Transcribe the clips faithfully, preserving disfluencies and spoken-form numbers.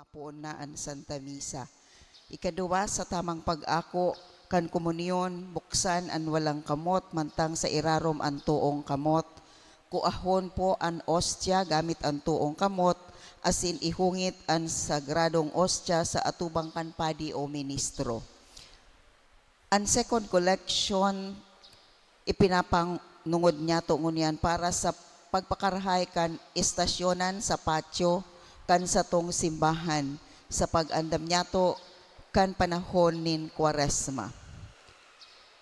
Poon na an Santa Misa. Ikaduwa, sa tamang pag-ako kan komunyon, buksan an walang kamot, mantang sa irarom an toong kamot. Kuahon po an ostya gamit an toong kamot, asin ihungit an sagradong ostya sa atubang kan padi o ministro. An second collection, ipinapangungod niyato ngunyan para sa pagpakarahay kan estasyonan sa patio kan satong simbahan sa pag-andam niyato kan panahon nin Kwaresma.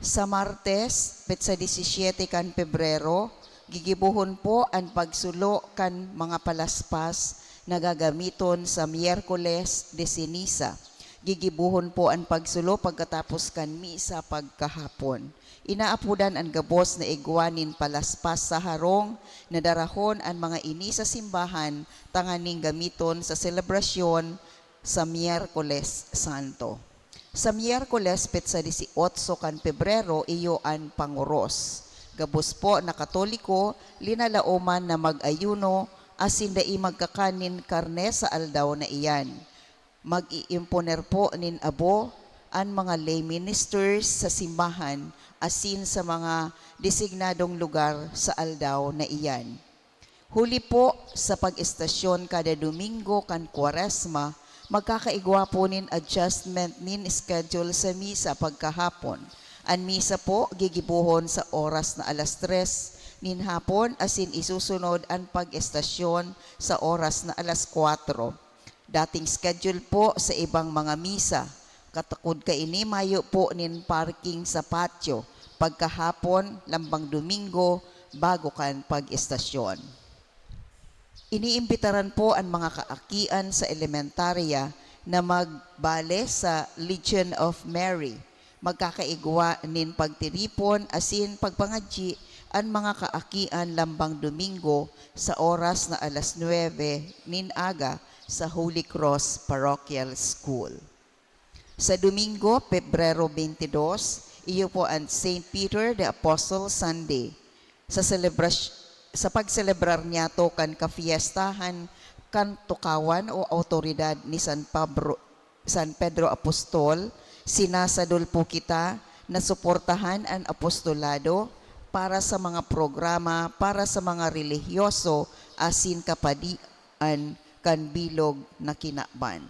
Sa Martes, petsa disisiete kan Pebrero, gigibohon po an pagsulo kan mga palaspas na gagamiton sa Miyerkules de Ceniza. Gigibohon po an pagsulo pagkatapos kan misa pagkahapon. Inaapodan an gabos na igwa nin palaspas sa harong na darahon an mga ini sa simbahan tanganing gamiton sa selebrasyon sa Miyerkules Santo. Sa Miyerkules, petsa disiotso kan Pebrero, iyo an pangoros. Gabos po na Katoliko, linalaoman na mag-ayuno asin dai magkakan nin karne sa aldaw na iyan. Mag-iimponer po nin abo an mga lay ministers sa simbahan asin sa mga designadong lugar sa aldaw na iyan. Huli po sa pag-estasyon kada Domingo kan Kwaresma, magkakaigwa po nin adjustment nin schedule sa misa pagkahapon. An misa po gigibohon sa oras na alas tres nin hapon asin isusunod an pag-estasyon sa oras na alas kwatro. Dating schedule po sa ibang mga misa. Katakod kaini, mayo po nin parking sa patio pagkahapon, lambang Domingo, bago kan pag-estasyon. Iniimbitaran po an mga kaakian sa elementarya na magbale sa Legion of Mary. Magkakaigwa nin pagtiripon asin pagpangadyi an mga kaakian lambang Domingo sa oras na alas nuebe nin aga sa Holy Cross Parochial School. Sa Domingo, Pebrero twenty-two, iyo po an Saint Peter the Apostle Sunday. Sa selebras-, sa pagselebrar niyato kan kafiestahan kan tukawan o awtoridad ni San Pablo, San Pedro Apostol, sinasadol po kita na suportahan an apostolado para sa mga programa para sa mga relihiyoso asin kapadian kan bilog na kinaban.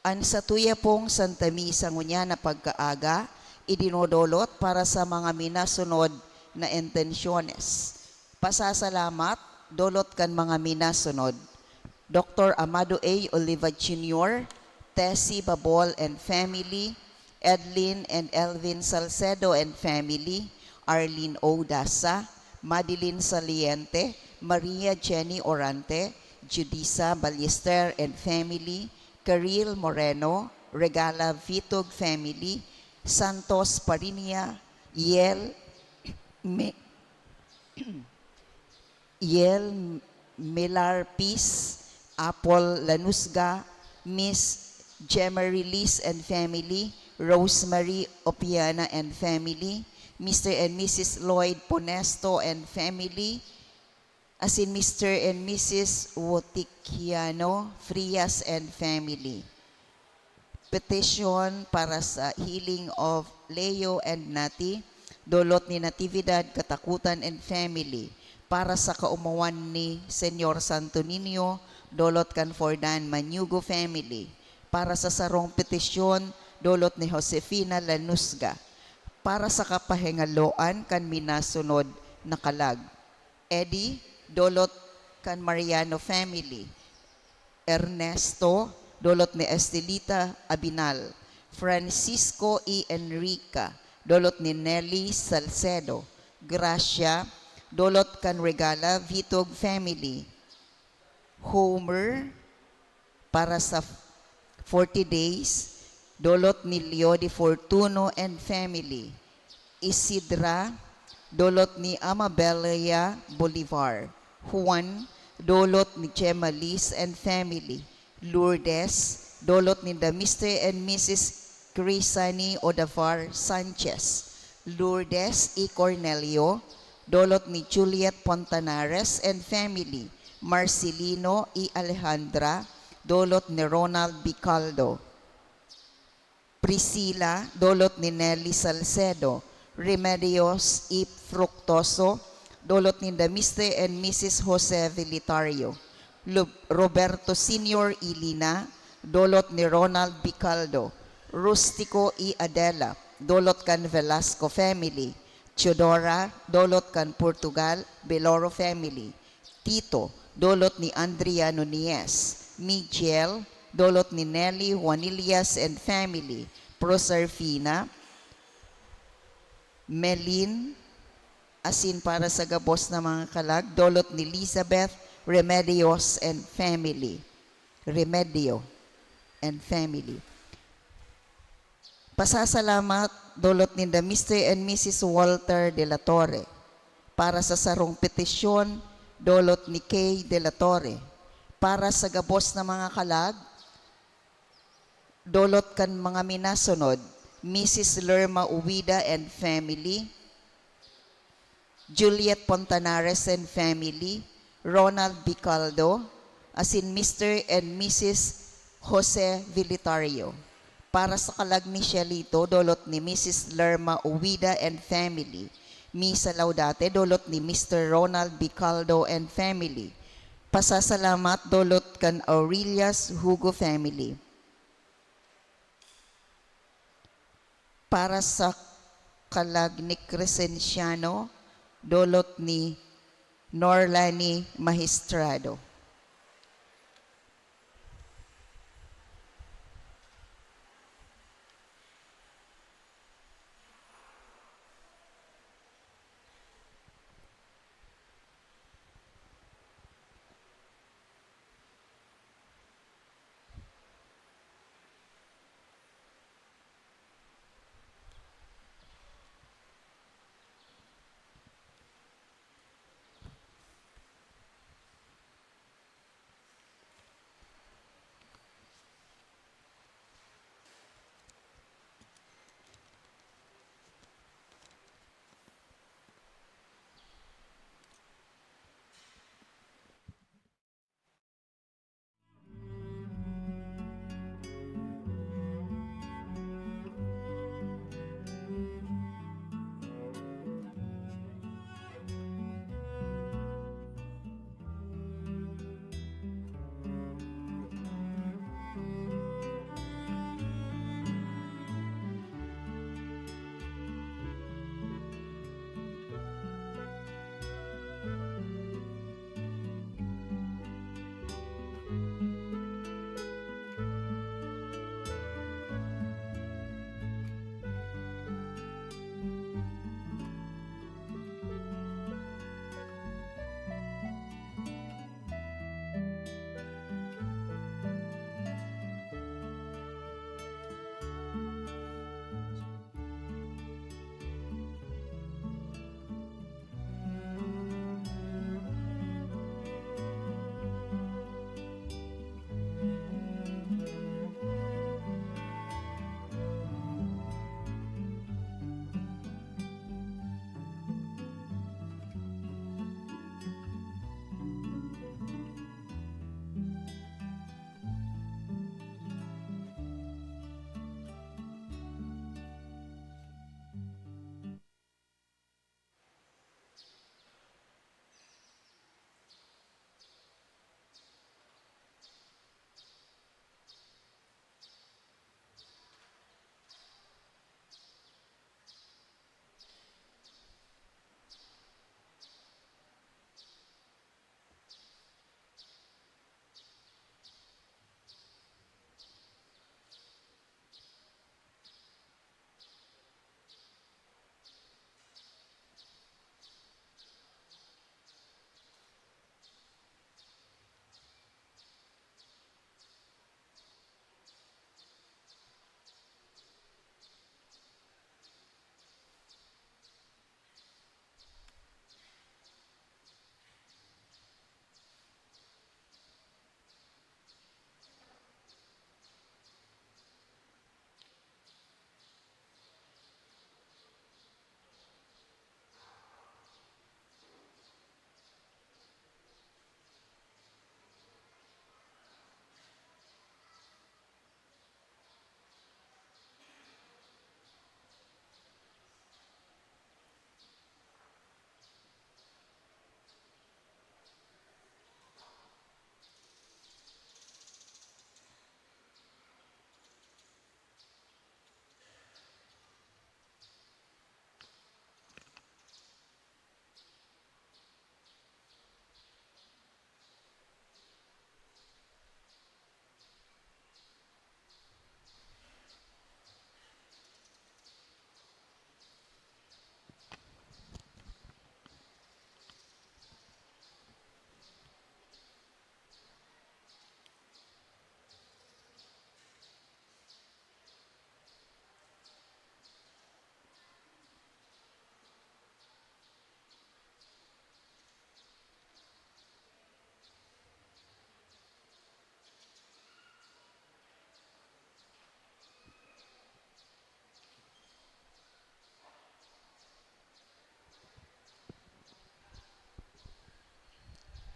An satuya pong Santa Misa ngunyan na pagkaaga, idinodolot para sa mga minasunod na intensyones. Pasasalamat, dolot kan mga minasunod: Doktor Amado A. Oliva Junior, Tessie Babol and family, Edlin and Elvin Salcedo and family, Arlene O. Dasa, Madeline Saliente, Maria Jenny Orante, Judisa Ballester and family, Karil Moreno, Regala Vitog family, Santos Parinia, Yel, Me-, Yel Milar Peace, Apple Lanusga, Miss Jemery Liz and family, Rosemary Opiana and family, Mister and Missus Lloyd Ponesto and family, asin Mister and Missus Wotikiano Frias and family. Petition para sa healing of Leo and Nati, dolot ni Natividad Katakutan and family, para sa kaomawan ni Senyor Santo Niño, dolot kan Fordan Mañugo family, para sa sarong petisyon, dolot ni Josefina Lanusga, para sa kapahingaloan kan minasunod na kalag. Eddie, dolot kan Mariano family. Ernesto, dolot ni Estelita Abinal. Francisco y Enrica, dolot ni Nelly Salcedo. Gracia, dolot kan Regala Vitog family. Homer, para sa forty days, dolot ni Leo de Fortuno and family. Isidra, dolot ni Amabilia Bolivar. Juan, dolot ni Gemma Liz and family. Lourdes, dolot ni the Mister and Missus Crisani Odavar Sanchez. Lourdes E. Cornelio, Dolot ni Juliet Pontanares and family, Marcelino y Alejandra, dolot ni Ronald Bicaldo. Priscila, dolot ni Nelly Salcedo. Remedios y Fructoso, dolot ninda Mister and Missus Jose Velitario. Lu-, Roberto Senior y Lina, dolot ni Ronald Bicaldo. Rustico y Adela, dolot kan Velasco family. Teodora, dolot kan Portugal, Beloro family. Tito, dolot ni Andrea Nunez. Michel, dolot ni Nelly Juanillas and family. Proserfina, Melin, asin para sa gabos na mga kalag, dolot ni Elizabeth Remedios and family. Remedio and family. Pasasalamat, dolot ninda Mister and Missus Walter de la Torre. Para sa sarong petisyon, dolot ni Kay de la Torre. Para sa gabos na mga kalag, dolot kan mga minasunod, Missus Lerma Uwida and family, Juliet Pontanares and family, Ronald Bicaldo, asin Mister and Missus Jose Vilitario. Para sa kalag ni Shelito, dolot ni Missus Lerma Uwida and family. Misa Laudate, dolot ni Mister Ronald Bicaldo and family. Pasasalamat, dolot kan Aurelius Hugo family. Para sa kalag ni Crescenciano, dolot ni Norlani Magistrado.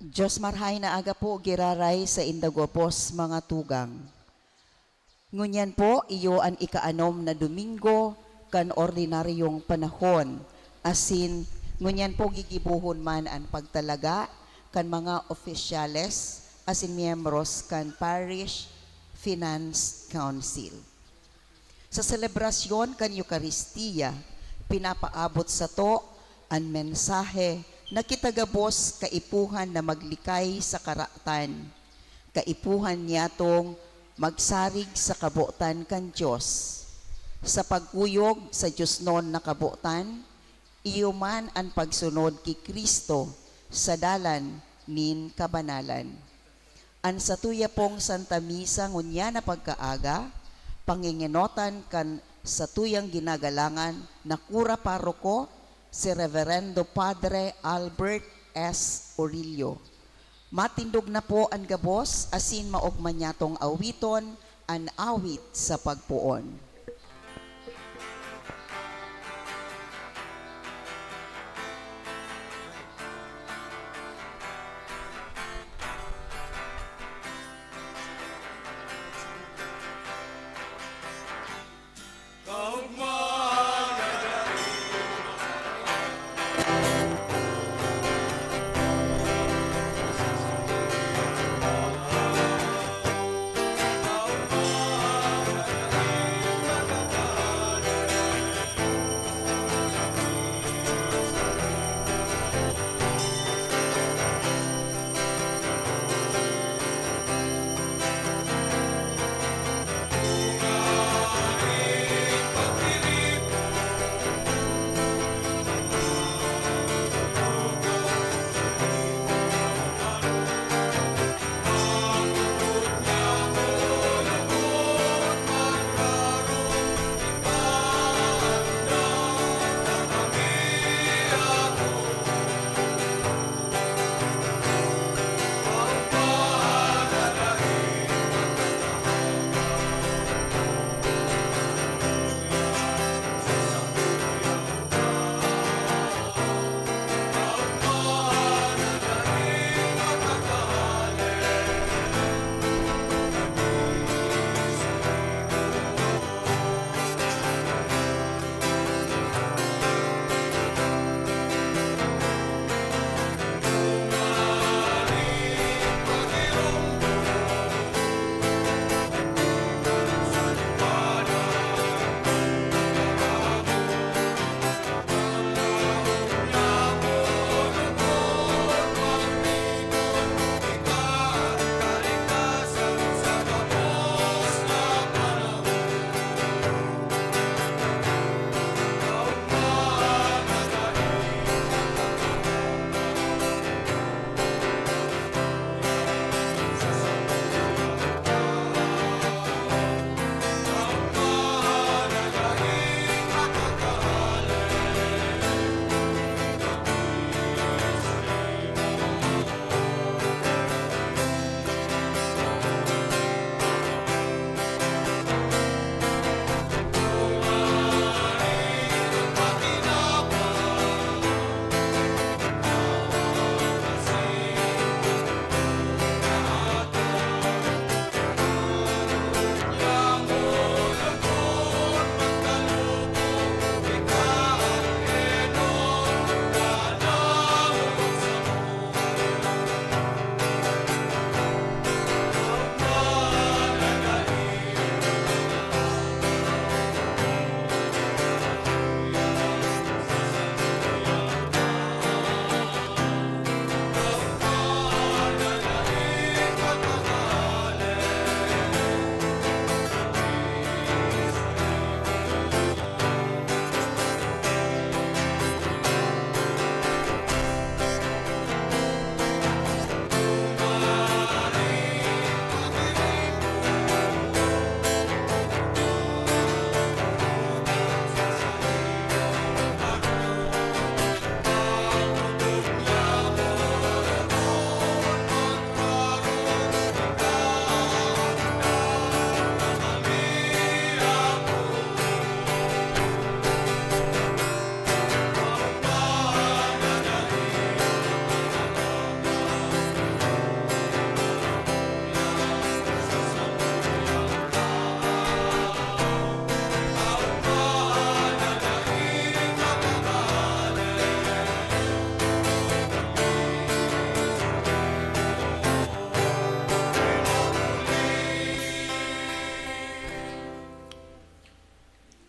Diyos marhay na aga po, giraray sa indagwapos mga tugang. Ngunyan po, iyo an ikaanom na Domingo kan ordinaryong panahon, asin ngunyan po gigibohon man an pagtalaga kan mga opisyales asin miyembros kan Parish Finance Council. Sa selebrasyon kan Eukaristia, pinapaabot sato an mensahe na kita gabos kaipuhan na maglikay sa karatan, kaipuhan niyatong magsarig sa kabotan kan Dios. Sa pagkuyog sa diosnon na kabotan, iyo man an pagsunod ki Cristo sa dalan nin kabanalan. An satuya pong Santa Misa ngunyan na pagkaaga, pangingenotan kan satuyang ginagalangan na kura paroko, si Reverendo Padre Albert S. Orillo. Matindog na po an gabos asin maogma niyatong awiton an awit sa pagpoon.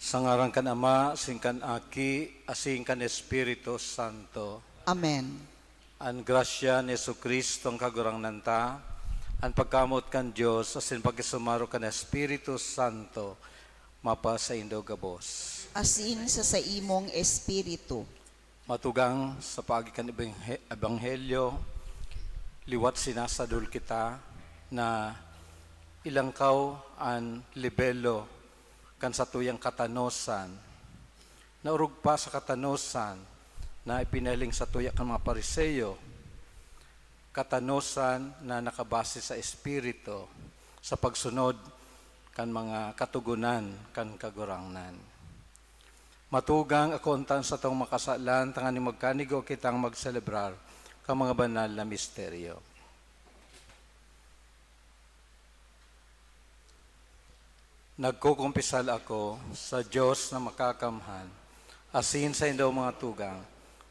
Sa ngaran kan Ama, asin kan Aki, asin kan Espiritu Santo. Amen. An grasya ni Jesu-Cristo, an Kagurangnan ta, an pagkamoot kan Dios, asin pakisumaro kan Espiritu Santo, mapasaindo gabos. Asin sa saimong espiritu. Matugang, sa paagi kan ebanghe-, ebanghelyo, liwat sinasadol kita na ilangkaw an lebelo kan satuyang katanosan. Naorog pa sa katanosan na ipinahiling satuya kan mga Fariseo, katanosan na nakabase sa Espiritu, sa pagsunod kan mga katogonan kan Kagurangnan. Matugang, akoon ta an satong mga kasalan, tanganing magkanigo kitang magselebrar kan mga banal na misteryo. Nagkukumpisal ako sa Dios na Makakamhan, asin saindong mga tugang,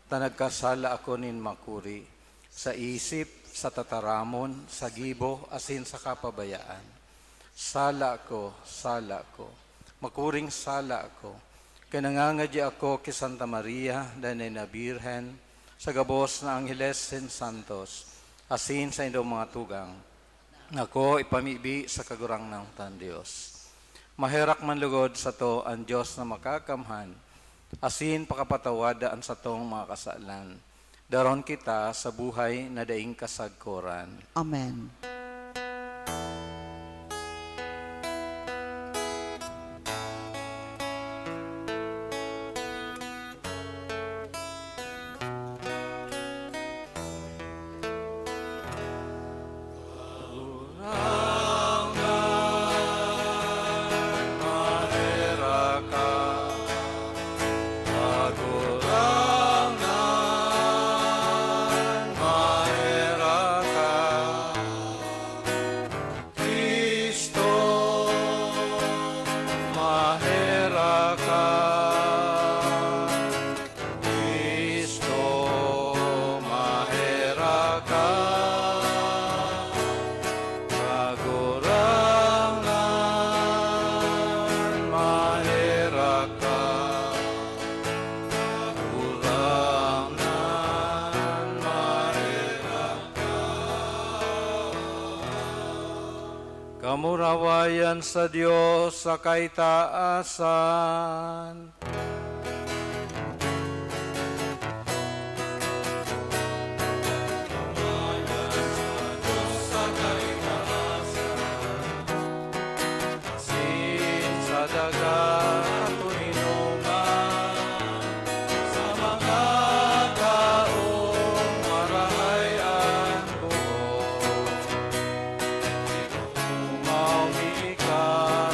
ta nagkasala ako nin makuri, sa isip, sa tataramon, sa gibo, asin sa kapabayaan. Sala ako, sala ako, makuring sala ako, kaya nangangadya ako ki Santa Maria, danay na Birhen, sa gabos na angheles asin santos, asin saindong mga tugang, na ako ipamibi sa Kagurangnan tang Dios. Maherak man lugod sato an Dios na Makakamhan, asin pakapatawada an satong mga kasalan. Daron kita sa buhay na daing kasagkoran. Amen. Kagurangnan, maherak ka. Cristo, maherak ka. Cristo, maherak ka. Kagurangnan, maherak ka. Kagurangnan, maherak ka. Kamurawayan sa Dios sa kaitaasan. Asin sa daga katoninongan, sa mga taong marahay an buhok. Inomaw mi ika,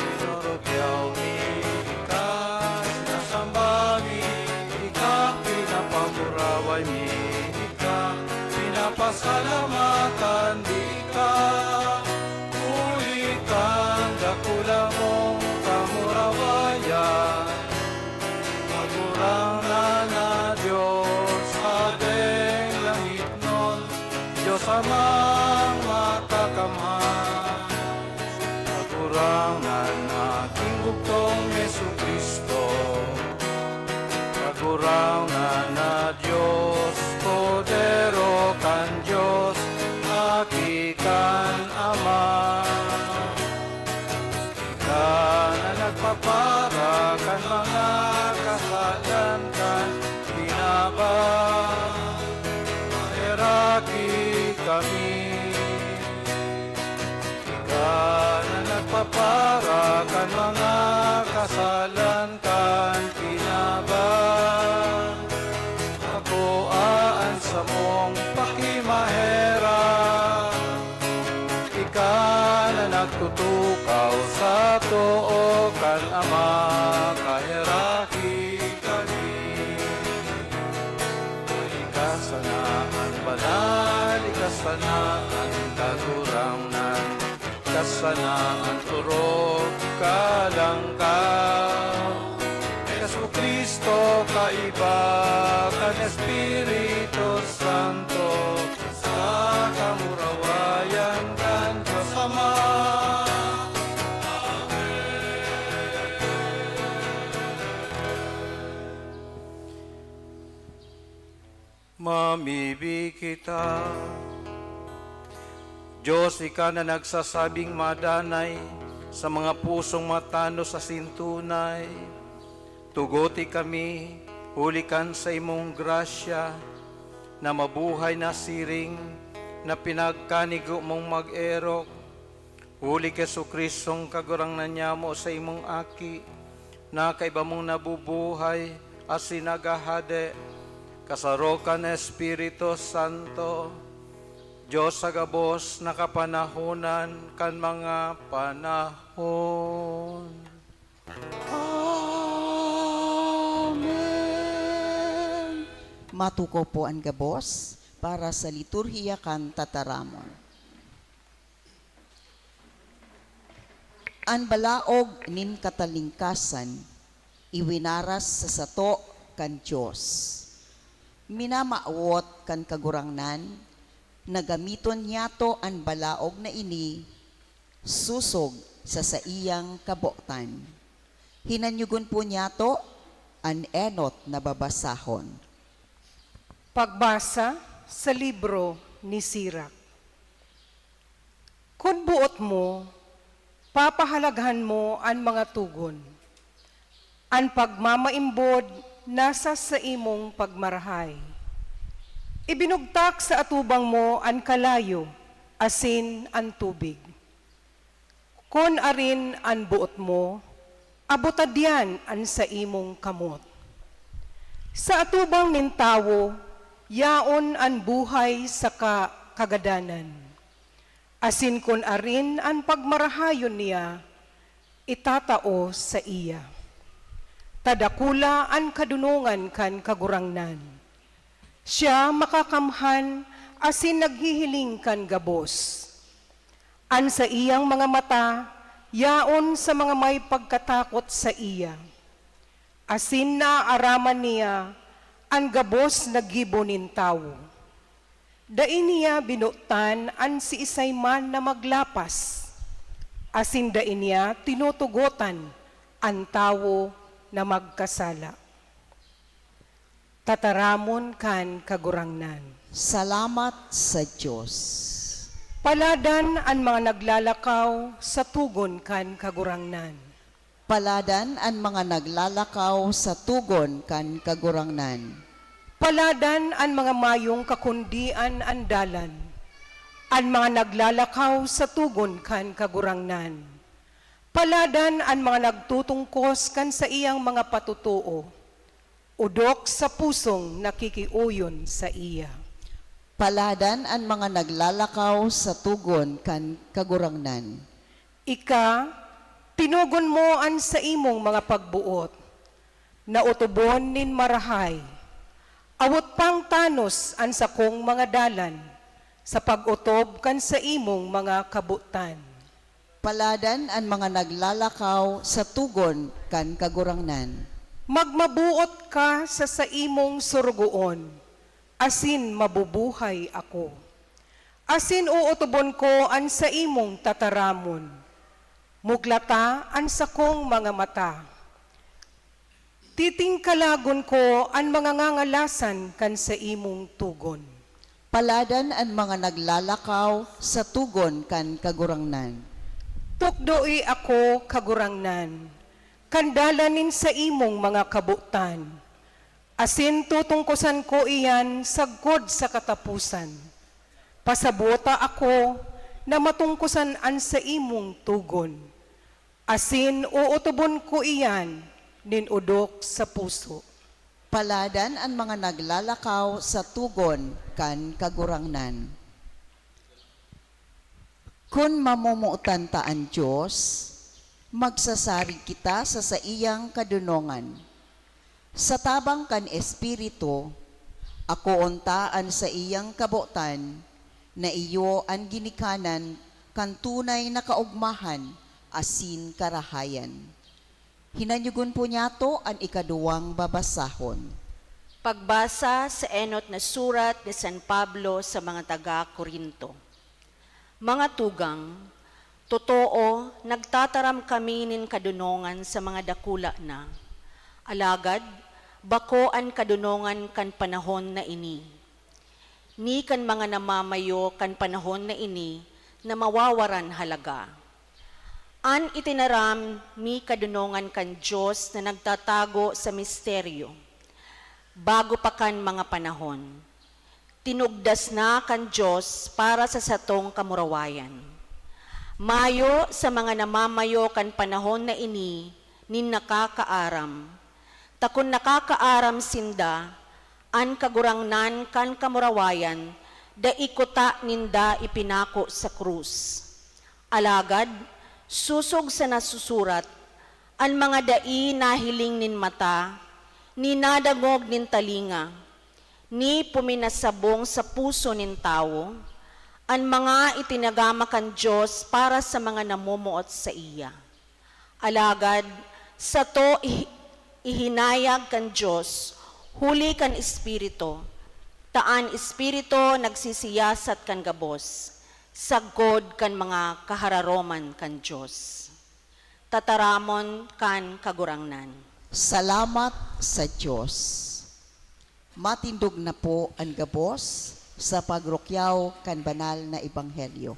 inurugyaw mi ika, sinasamba mi ika, pinapamuraway mi ika, pinapasalamatan mi ika, huli kan dakula mong kamurawayan. Kagurangnan na Dios, Hadeng langitnon, Dios Amang Makakamhan, Kagurangnan na Ginggugtong Jesu-Cristo, Kagurangnan na Dios, Kordero kan Dios, Aki kan Ama. Ika na nagpapara kan mga kasalan kan kinaban, maheraki kami. Ika na nagpapara kan mga kasalan kan kinaban, akoa an samong pakimaherak. Ika na nagtutukaw sa too kan Ama, kaheraki kami. Ika sana an banal, ika sana an kagurangnan, ika sana an orog, kalangkaw. Jesu-Cristo, kaiba kan Espiritu Santo, sa kamurawayan kan Dios Ama. Amen. Mibi kita. Diyos, ika na nagsasabing madanay sa mga pusong matanos asin tunay, tuguti kami huli kan saimong grasya na mabuhay na siring na pinagkanigo mong mag-erok. Huli ki Jesu-Cristong Kagurangnan nyamo, saimong Aki, na kaiba mong nabubuhay asin naghahade, kasaro kan Espiritu Santo, Dios sa gabos na kapanahonan kan mga panahon. Amen. Matukaw po an gabos para sa liturhiya kan tataramon. An balaog nin katalingkasan iwinaras sa sato kan Dios. Minamawot kan Kagurangnan na gamiton niyato an balaog na ini sosog sa saiyang kabotan. Hinanyogon po niyato an enot na babasahon. Pagbasa sa libro ni Sirak. Kun boot mo, papahalagahan mo an mga togon. An pagmamaimbod nasa saimong pagmarahay. Ibinugtak sa atubang mo an kalayo asin an tubig. Kun arin an boot mo, abota diyan an saimong kamot. Sa atubang nin tawo, yaon an buhay saka kagadanan. Asin kun arin an pagmarahayon niya, itatao saiya. Ta dakula an kadonongan kan Kagurangnan. Siya makakamhan asin naghihiling kan gabos. An saiyang mga mata yaon sa mga may pagkatakot saiya. Asin naaaraman niya an gabos na gibo nin tawo. Dai niya binotan an siisay man na maglapas, asin dai niya tinutugotan an tawo na magkasala. Tataramon kan Kagurangnan. Salamat sa Dios. Paladan an mga naglalakaw sa togon kan Kagurangnan. Paladan an mga naglalakaw sa togon kan Kagurangnan. Paladan an mga mayong kakundian an dalan, an mga naglalakaw sa togon kan Kagurangnan. Paladan an mga nagtutungkos kan saiyang mga patotoo, odok sa pusong nakikiuyon saiya. Paladan an mga naglalakaw sa togon kan Kagurangnan. Ika, tinugon mo an saimong mga pagboot, na otobon nin marahay. Awot pang tanos an sakong mga dalan sa pag-otob kan saimong mga kabotan. Paladan an mga naglalakaw sa togon kan Kagurangnan. Magmaboot ka sa saimong sorogoon, asin mabubuhay ako. Asin ootobon ko an saimong tataramon. Muklata an sakong mga mata. Titingkalagon ko an mga ngangalasan kan saimong togon. Paladan an mga naglalakaw sa togon kan Kagurangnan. Tukdoe ako, Kagurangnan, kan dalan nin saimong mga kabotan, asin tutungkosan ko iyan sagkod sa kataposan. Pasabota ako na matungkosan an saimong togon, asin ootobon ko iyan nin odok sa puso. Paladan an mga naglalakaw sa togon kan Kagurangnan. Kun mamomotan ta an Dios, magsasarig kita sa saiyang kadonongan. Sa tabang kan Espiritu, akoon ta an saiyang kabotan na iyo an ginikanan kan tunay na kaogmahan asin karahayan. Hinanyogon po niyato an ikaduwang babasahon. Pagbasa sa enot na surat ni San Pablo sa mga taga Corinto. Mga tugang, totoo, nagtataram kami nin kadonongan sa mga dakula na. Alagad, bako an kadonongan kan panahon na ini. ni kan mga namamayo kan panahon na ini na mawawaran halaga. An itinaram mi kadunongan kan Dios na nagtatago sa misteryo, bago pa kan mga panahon. Tinugdas na kan Dios para sa satong kamurawayan. Mayo sa mga namamayo kan panahon na ini nin nakakaaram, ta kun nakakaaram sinda, an Kagurangnan kan kamurawayan dai kuta ninda ipinako sa krus. Alagad, sosog sa nasusurat, an mga dai nahiling nin mata, ni nadangog nin talinga, ni puminasabong sa puso nin tawo, an mga itinagama kan Dios para sa mga namomoot saiya. Alagad, sato ihi-, ihinayag kan Dios huli kan Espiritu, ta an Espiritu nagsisiyasat kan gabos, sagkod kan mga kahararoman kan Dios. Tataramon kan Kagurangnan. Salamat sa Dios. Matindog na po an gabos sa pagrukyaw kan banal na ebanghelyo.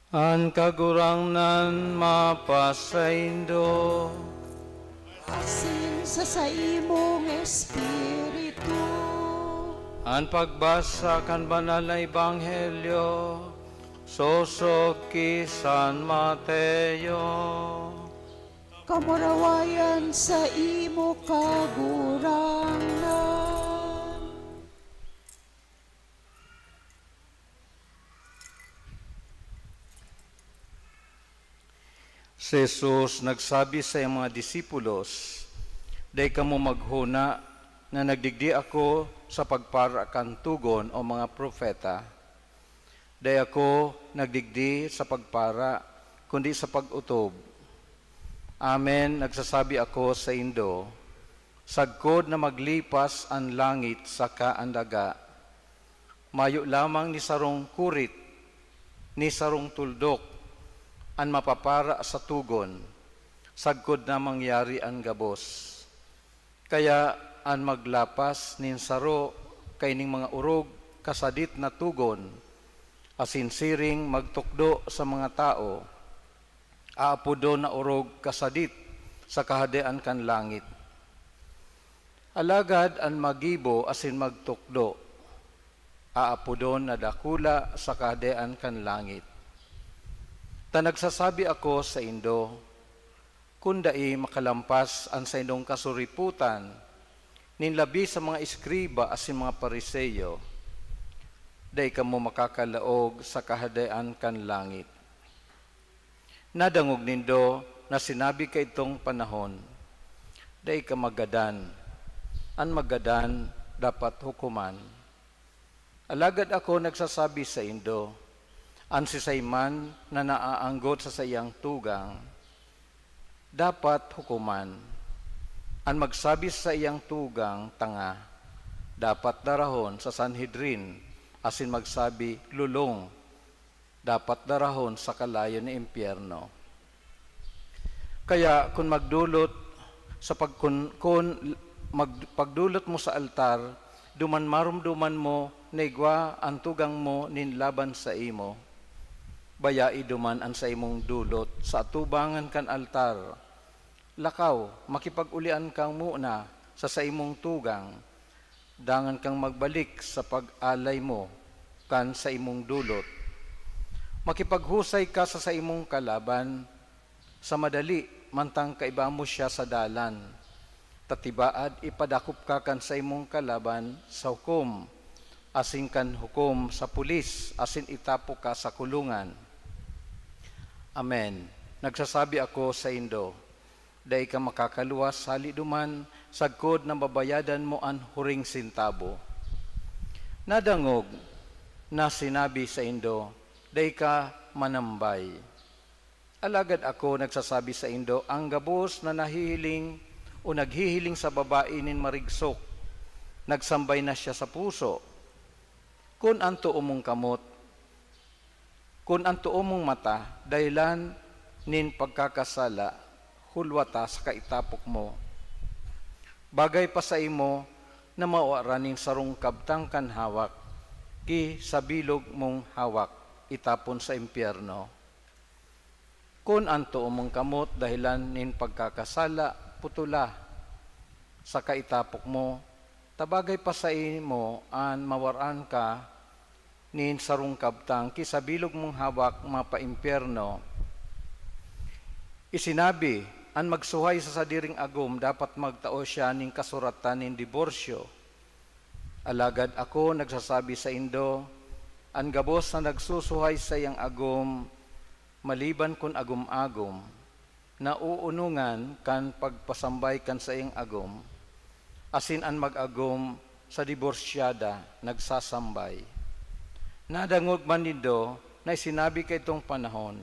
An Kagurangnan mapasaindo. Asin sa saimong espiritu. An pagbasa kan Banal na Ebanghelyo sosog ki San Mateo. Kamurawayan saimo, Kagurangnan. Si Jesus nagsabi sa iyang mga disipulos, "Dai kamo maghona na nagdigdi ako sa pagpara kan togon o mga propeta. Dai ako nagdigdi sa pagpara, kundi sa pag-otob. Amen, nagsasabi ako saindo, sagkod na maglipas an langit saka an daga, mayo lamang ni sarong kurit, ni sarong tuldok an mapapara sa togon, sagkod na mangyari an gabos. Kaya an maglapas nin saro kaining mga orog kasadit na togon, asin siring magtukdo sa mga tawo, aapodon na orog kasadit sa Kahadean kan langit. Alagad an magibo asin magtukdo, aapodon na dakula sa Kahadean kan langit. Ta nagsasabi ako saindo, kun dai makalampas an saindong kasuripotan, nin labi sa mga eskriba asin mga Fariseo, dai kamo makakalaog sa Kahadean kan langit. Nadangog nindo na sinabi kaidtong panahon, 'Dai ka maggadan. An maggadan dapat hukoman.' Alagad ako nagsasabi saindo, an siisay man na naaanggot sa saiyang tugang, dapat hukoman. An magsabi sa saiyang tugang, 'Tanga,' dapat darahon sa Sanhedrin, asin magsabi, 'Lolong,' dapat darahon sa kalayo na impyerno. Kaya kun magdulot sa pagkun-, kun mag-, pagdulot mo sa altar, duman maromdoman mo na igwa an tugang mo nin laban saimo, bayai duman an saimong dulot sa atubangan kan altar. Lakaw, makipag-ulian ka muna sa saimong tugang, dangan kang magbalik sa pag-alay mo kan saimong dulot. Makipaghusay ka sa saimong kalaban sa madali, mantang kaiba mo siya sa dalan. Ta tibaad ipadakop ka kan saimong kalaban sa hukom, asin kan hukom sa pulis, asin itapo ka sa kulungan. Amen. Nagsasabi ako saindo, dai ka makakaluwas hali duman, sagkod na babayadan mo an huring sentabo. Nadangog na sinabi saindo, dai ka manambay. Alagad ako nagsasabi saindo, ang gabos na nahihiling o naghihiling sa babae nin marigsok, nagsambay na siya sa puso. Kun an too mong kamot, kun an too mong mata dahelan nin pagkakasala, hulwata sa kaitapok mo. Bagay pa saimo na mawaran nin sarong kabtang kan hawak, ki sa bilog mong hawak itapon sa impyerno. Kun an too mong kamot dahelan nin pagkakasala, putola sa kaitapok mo, ta bagay pa saimo an mawaran ka nin sarong kabtang ki sa bilog mong hawak mapaimpyerno. Isinabi, an magsuhay sa sadiring agom dapat magtao siya nin kasuratan nin diborsyo. Alagad ako nagsasabi saindo, an gabos na nagsusuhay sa saiyang agom, maliban kun agom-agom, nauunongan kan pagpasambay kan saiyang agom, asin an mag-agom sa diborsyada nagsasambay. Nadangog man nindo na isinabi kaidtong panahon,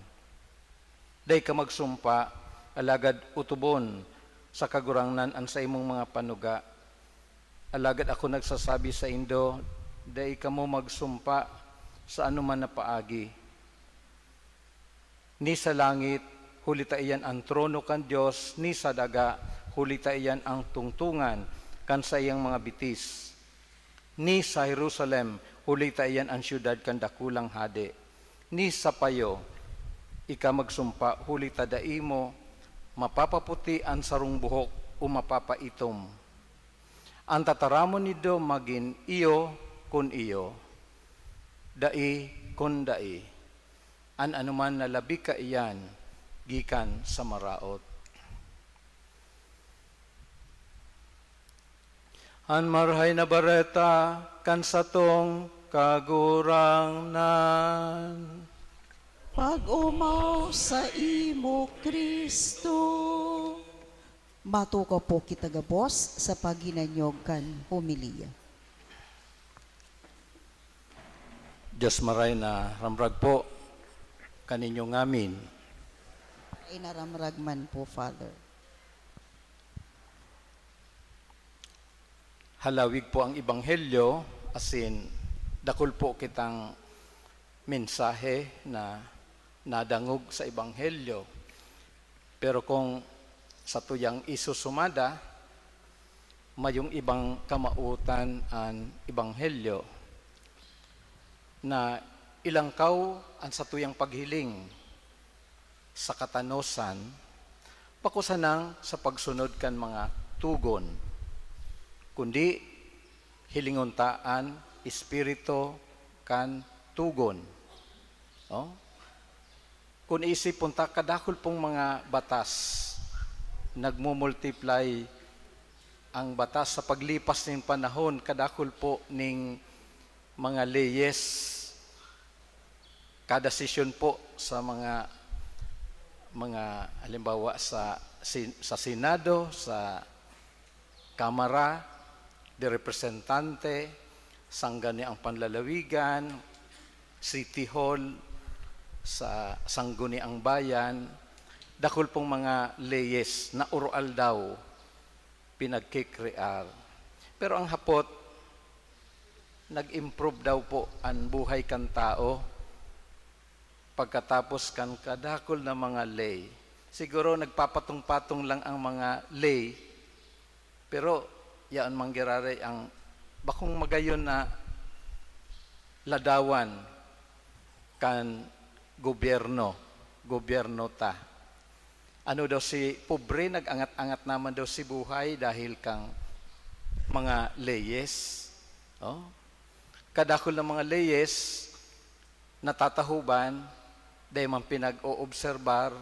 dai ka magsumpa, alagad otobon sa Kagurangnan an saimong mga panuga. Alagad ako nagsasabi saindo, dai kamo magsumpa sa anoman na paagi, ni sa langit, huli ta iyan an trono kan Dios, ni sa daga, huli ta iyan an tungtongan kan saiyang mga bitis, ni sa Jerusalem, huli ta iyan an syudad kan dakulang hade, ni sa payo, ika magsumpa, huli ta dai mo mapapaputi an sarong buhok o mapapaitom. An tataramon nindo magin iyo kun iyo, dai kun dai. An anoman na labi kaiyan gikan sa maraot. An Marahay na Bareta kan satong Kagurangnan. Pag-omaw saimo, Cristo. Matukaw po kita gabos sa paghinanyog kan homilya. Diyos maray na ramrag po kaninyo ngamin. Ay naramrag man po, Father. Halawig po ang ebanghelyo, asin dakul po kitang mensahe na nadangog sa ebanghelyo. Pero kung satuyang isusumada, mayong ibang kamawotan an ebanghelyo na ilangkaw an satuyang paghiling sa katanosan, bako sanang sa pagsunod kan mga tugon, kundi hilingon ta an espiritu kan tugon. No? Kun iisipon ta, kadakul pong mga batas, nagmumultiply ang batas sa paglipas ning panahon, kadakul po ning mga leyes, kada sesyon po sa mga, mga halimbawa sa sin-, sa Senado, sa Kamara de Representante, Sangguniang Panlalawigan, City Hall, sa Sangguniang Bayan, dakul pong mga leyes na oroaldaw pinagkikrear. Pero ang hapot, nag-improve daw po an buhay kan tao pagkatapos kan kadakul na mga ley. Siguro nagpapatong-patong lang ang mga lay, pero yaon man giraray ang bakong magayon na ladawan kan gobyerno, gobyerno ta. Ano daw si pobre, nag-angat-angat naman daw si buhay dahil kang mga leyes. Oh? Kadakul na mga leyes, natatahoban, dai man pinag-oobserbar,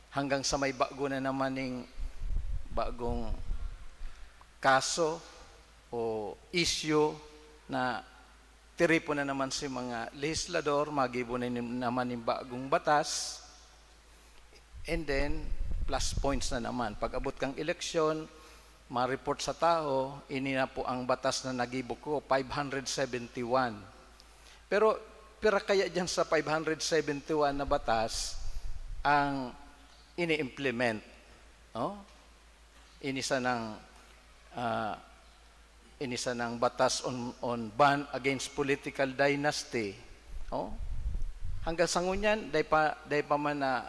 hanggang sa may bago na naman ning bagong kaso o issue na tiripon na naman si mga lehislador, magibo na nin-, naman ning bagong batas, and then plus points na naman. Pag-abot kang eleksyon, ma-report sa tao, "Ini na po ang batas na nagibo ko, five hundred seventy-one." Pero pira kaya diyan sa five hundred seventy-one na batas ang ini-implement, no? Ini sanang, ah, ini sanang batas on, on ban against political dynasty, no? Hanggang sa ngunyan, dai pa, dai pa man na,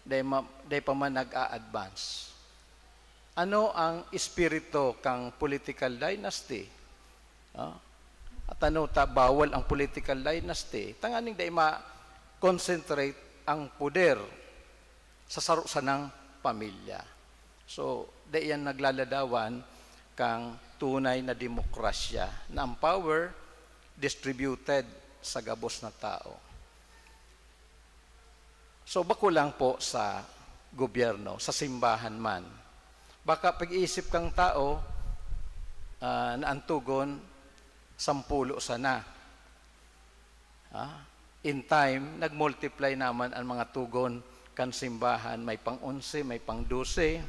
dai ma-, dai pa man nag-a-advance. Ano ang espiritu kang political dynasty? Ah, at ano ta bawal ang political dynasty? Tanganing dai ma-concentrate ang poder sa saro sanang pamilya. So, dai yan naglaladawan kang tunay na demokrasya na ang power distributed sa gabos na tao. So, bako lang po sa gobyerno, sa simbahan man. Baka pag-iisip kang tao, ah, na ang tugon, sampulo sana. Ah, in time, nag-multiply naman ang mga tugon kan simbahan. May pang-onse, may pang-dose.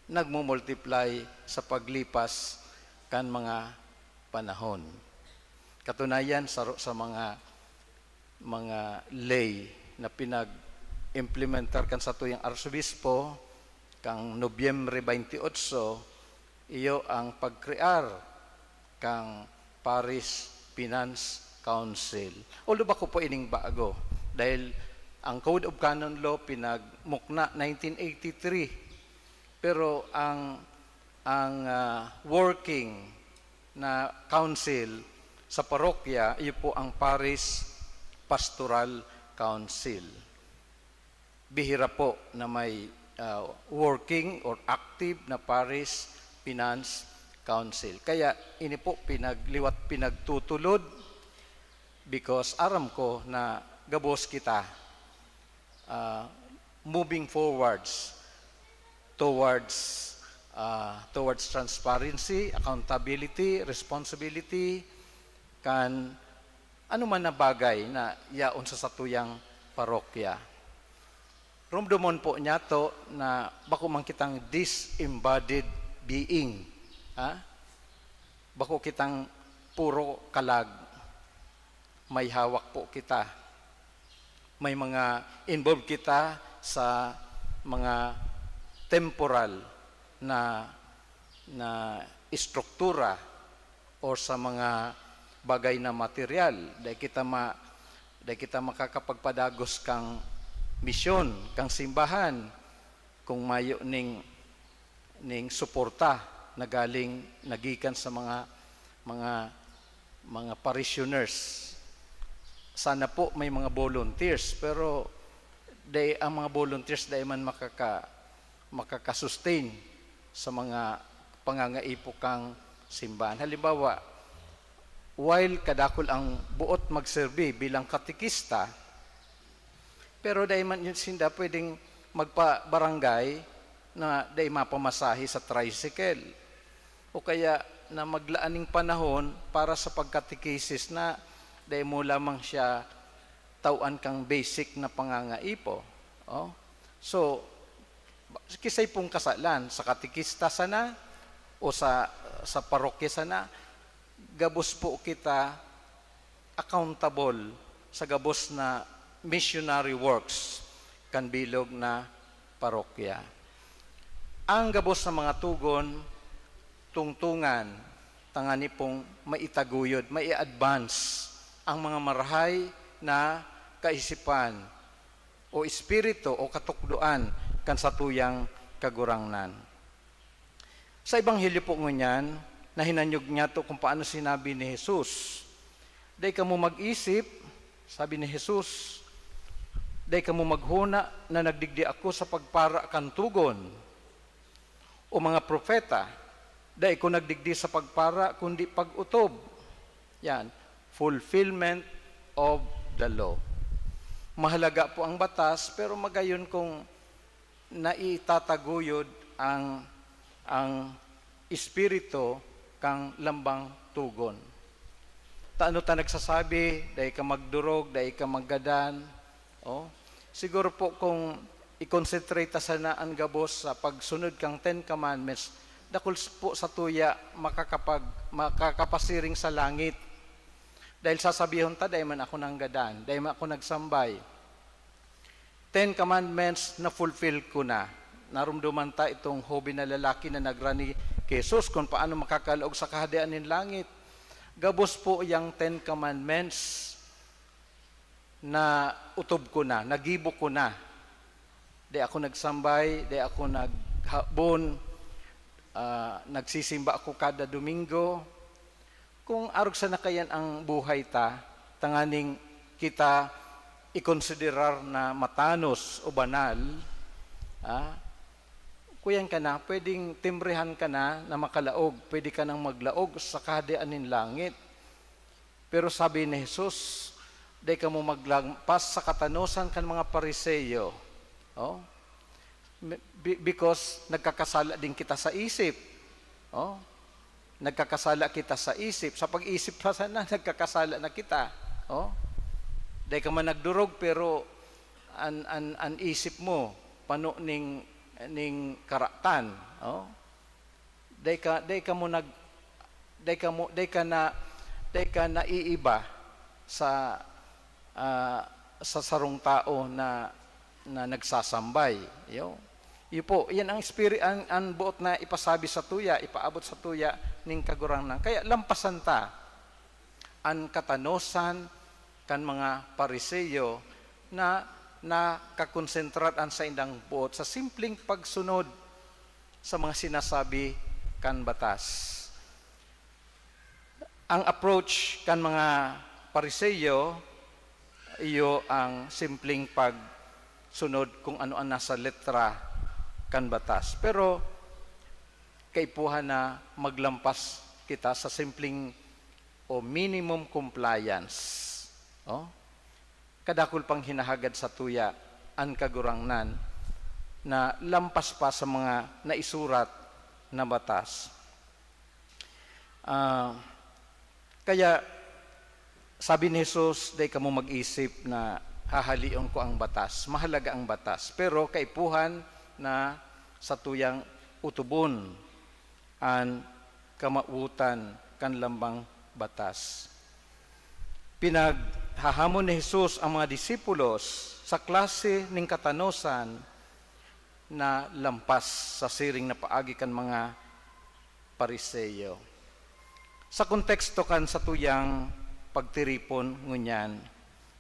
Nagmumultiply sa paglipas kan mga panahon. Katunayan, saro sa mga, mga ley na pinag-implementar kan satuyang arsobispo, kang Nobyembre twenty-eight, iyo ang pagkrear kang Parish Finance Council. Although bako po ining bago, dahil ang Code of Canon Law pinagmukna nineteen eighty-three, pero ang, ang, ah, working na council sa parokya, iyo po ang Parish Pastoral Council. Bihira po na may, ah, working or active na Parish Finance Council. Kaya ini po pinagliwat, pinagtutulod, because aram ko na gabos kita, ah, moving forwards towards, ah, towards transparency, accountability, responsibility, kan ano man na bagay na yaon sa satuyang parokya. Rumdomon po niyato na bako man kitang disembodied being, ha? Bako kitang puro kalag. May hawak po kita. May mga involved kita sa mga temporal na, na estruktura or sa mga bagay na material. Dai kita ma-, dai kita makakapagpadagos kang misyon, kang simbahan, kung mayo ning, ning suporta na galing, nagikan sa mga, mga, mga parishioners. Sana po may mga volunteers, pero dai, ang mga volunteers dai man makaka-, makaka-sustain sa mga pangangaipo kang simbahan. Halimbawa, while kadakul ang buot magserbi bilang katekista, pero dai man yun sinda pwedeng magpa-barangay na dai mapamasahe sa tricycle. O kaya na maglaan ning panahon para sa pagkatekesis na dai mo lamang siya tawan kang basic na pangangaipo. Oh. So, kisay pong kasalan, sa katekista sana o sa, sa parokya sana, gabos po kita accountable sa gabos na missionary works kan bilog na parokya. Ang gabos na mga tugon, tungtungan, tangani pong maitaguyod, mai-advance ang mga marahay na kaisipan, o espiritu o katukdoan kan satuyang Kagurangnan. Sa Ebanghelyo po ngunyan, nahinanyog niyato kung paano sinabi ni Jesus, "Dai kamo mag-isip," sabi ni Jesus, "dai kamo maghona na nagdigdi ako sa pagpara kan togon o mga propeta. Dai ko nagdigdi sa pagpara, kundi pag-otob." Yan, fulfillment of the law. Mahalaga po ang batas, pero magayon kung naitataguyod ang, ang espiritu kan lambang togon. Ta ano ta nagsasabi, "Dai ka magdorog, dai ka maggadan." Oh, siguro po kung i-concentrate ta sana an gabos sa pagsunod kan Ten Commandments, dakul s-, po satuya makakapag-, makakapasiring sa langit. Dahil sasabihon ta, "Dai man ako nanggadan, dai man ako nagsambay." Ten Commandments na-fulfill ko na. Naromdoman ta itong hoben na lalaki na nagrani ki Jesus kun paano makakalaog sa Kahadean nin langit. Gabos po yang Ten Commandments na otob ko na, nagibo ko na. Dai ako nagsambay, dai ako naghabon, ah, nagsisimba ako kada Domingo. Kung arog sana kaiyan ang buhay ta, tanganing kita ikonsiderar na matanos o banal, ah, kuyan ka na, pwedeng timbrihan ka na na makalaog, pwede ka nang maglaog sa Kahadean nin langit. Pero sabi ni Jesus, "Dai kamo maglampas sa katanosan kan mga Pariseo." Oh? Be-, because nagkakasala din kita sa isip. Oh? Nagkakasala kita sa isip. Sa pag-isip pa sana, nagkakasala na kita. Oh? Dai ka man nagdorog, pero an, an, an isip mo, pano ning, ning karatan. Oh? Dai ka, dai ka mo nag-, dai ka mo, dai ka na, dai ka naiiba sa, ah, sa sarong tao na, na nagsasambay. Iyo. Iyo po, yan ang espiri-, ang, ang boot na ipasabi sa tuya, ipaabot sa tuya ning Kagurangnan. Kaya lampasan ta an katanosan kan mga Pariseo na nakakonsentrar an saindang boot sa simpleng pagsunod sa mga sinasabi kan batas. Ang approach kan mga Pariseo, iyo ang simpleng pagsunod kung ano ang nasa letra kan batas. Pero kaipuhan na maglampas kita sa simpleng o minimum compliance. Oh? Kadakul pang hinahagad sa tuya an Kagurangnan na lampas pa sa mga naisurat na batas. Ah, kaya sabi ni Jesus, "Dai kamo mag-isip na hahaleon ko ang batas." Mahalaga ang batas, pero kaipuhan na satuyang otobon an kamawotan kan lambang batas. Pinaghahamon ni Jesus ang mga disipulos sa klase nin katanosan na lampas sa siring na paagi kan mga Pariseo. Sa konteksto kan satuyang pagtiripon ngunyan,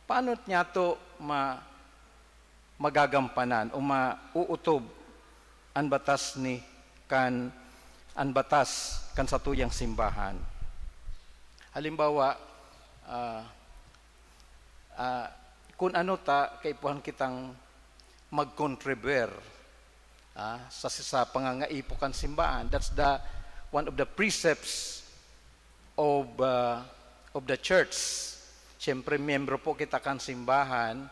paano niyato ma-, magagampanan o mauotob an batas ni kan, an batas kan satuyang simbahan? Halimbawa, ah, ah, kun ano ta kaipuhan kitang magkontribuer, ah, sa, sa pangangaipo kan simbahan. That's the, one of the precepts of, ah, of the church. Siyempre, miyembro po kita kan simbahan.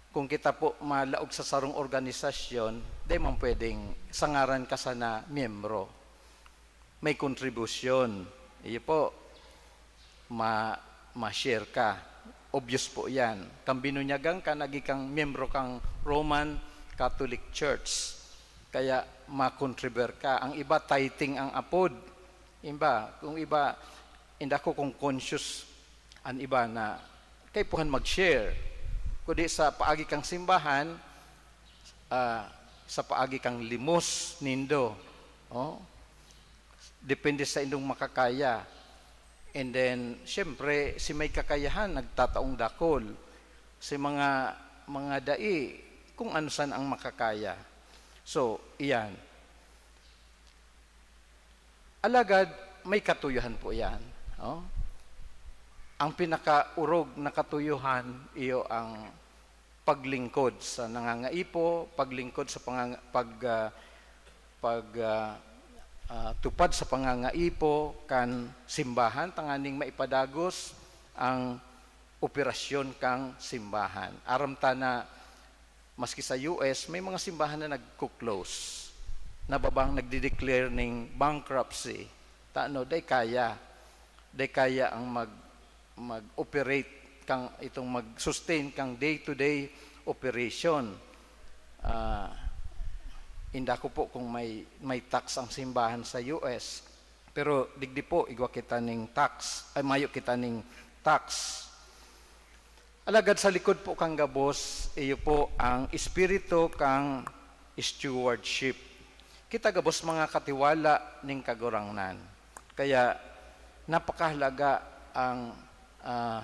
Kung kita po malaog sa sarong organisasyon, di man pwedeng sa ngaran ka sana miyembro. May kontribusyon. Iyo po, ma-, ma-share ka. Obvious po yan. Kan binunyagan ka, naging kang miyembro kang Roman Catholic Church. Kaya makontribuer ka. Ang iba, tithing ang apod. Iba, kung iba, inda ko kung conscious an iba na kaipuhan mag-share. Kundi sa paagi kang simbahan, ah, sa paagi kang limos nindo. Oh? Depende sa indong makakaya. And then, siyempre, si may kakayahan, nagtataong dakul. Si mga, mga dai, kung ano san ang makakaya. So, iyan. Alagad, may katuyohan po iyan, oh. Ang pinakaorog na katuyohan, iyo ang paglingkod sa nangangaipo, paglingkod sa panganga-, pag, ah, pag, ah, ah, tupad sa pangangaipo kan simbahan, tanganing maipadagos ang operasyon kan simbahan. Aram ta na maski sa U S, may mga simbahan na nagko-close, na babang nagde-declare ning bankruptcy. Tano, dai kaya. Dai kaya ang mag-, mag-operate kang, itong mag-sustain kang day-to-day operation. Ah, inda ko po kung may, may tax ang simbahan sa U S. Pero digdi po, igwa kita ning tax, ay, mayo kita ning tax. Alagad sa likod po kang gabos, iyo po ang espiritu kang stewardship. Kita gabos mga katiwala ning Kagurangnan. Kaya napakahalaga ang, ah,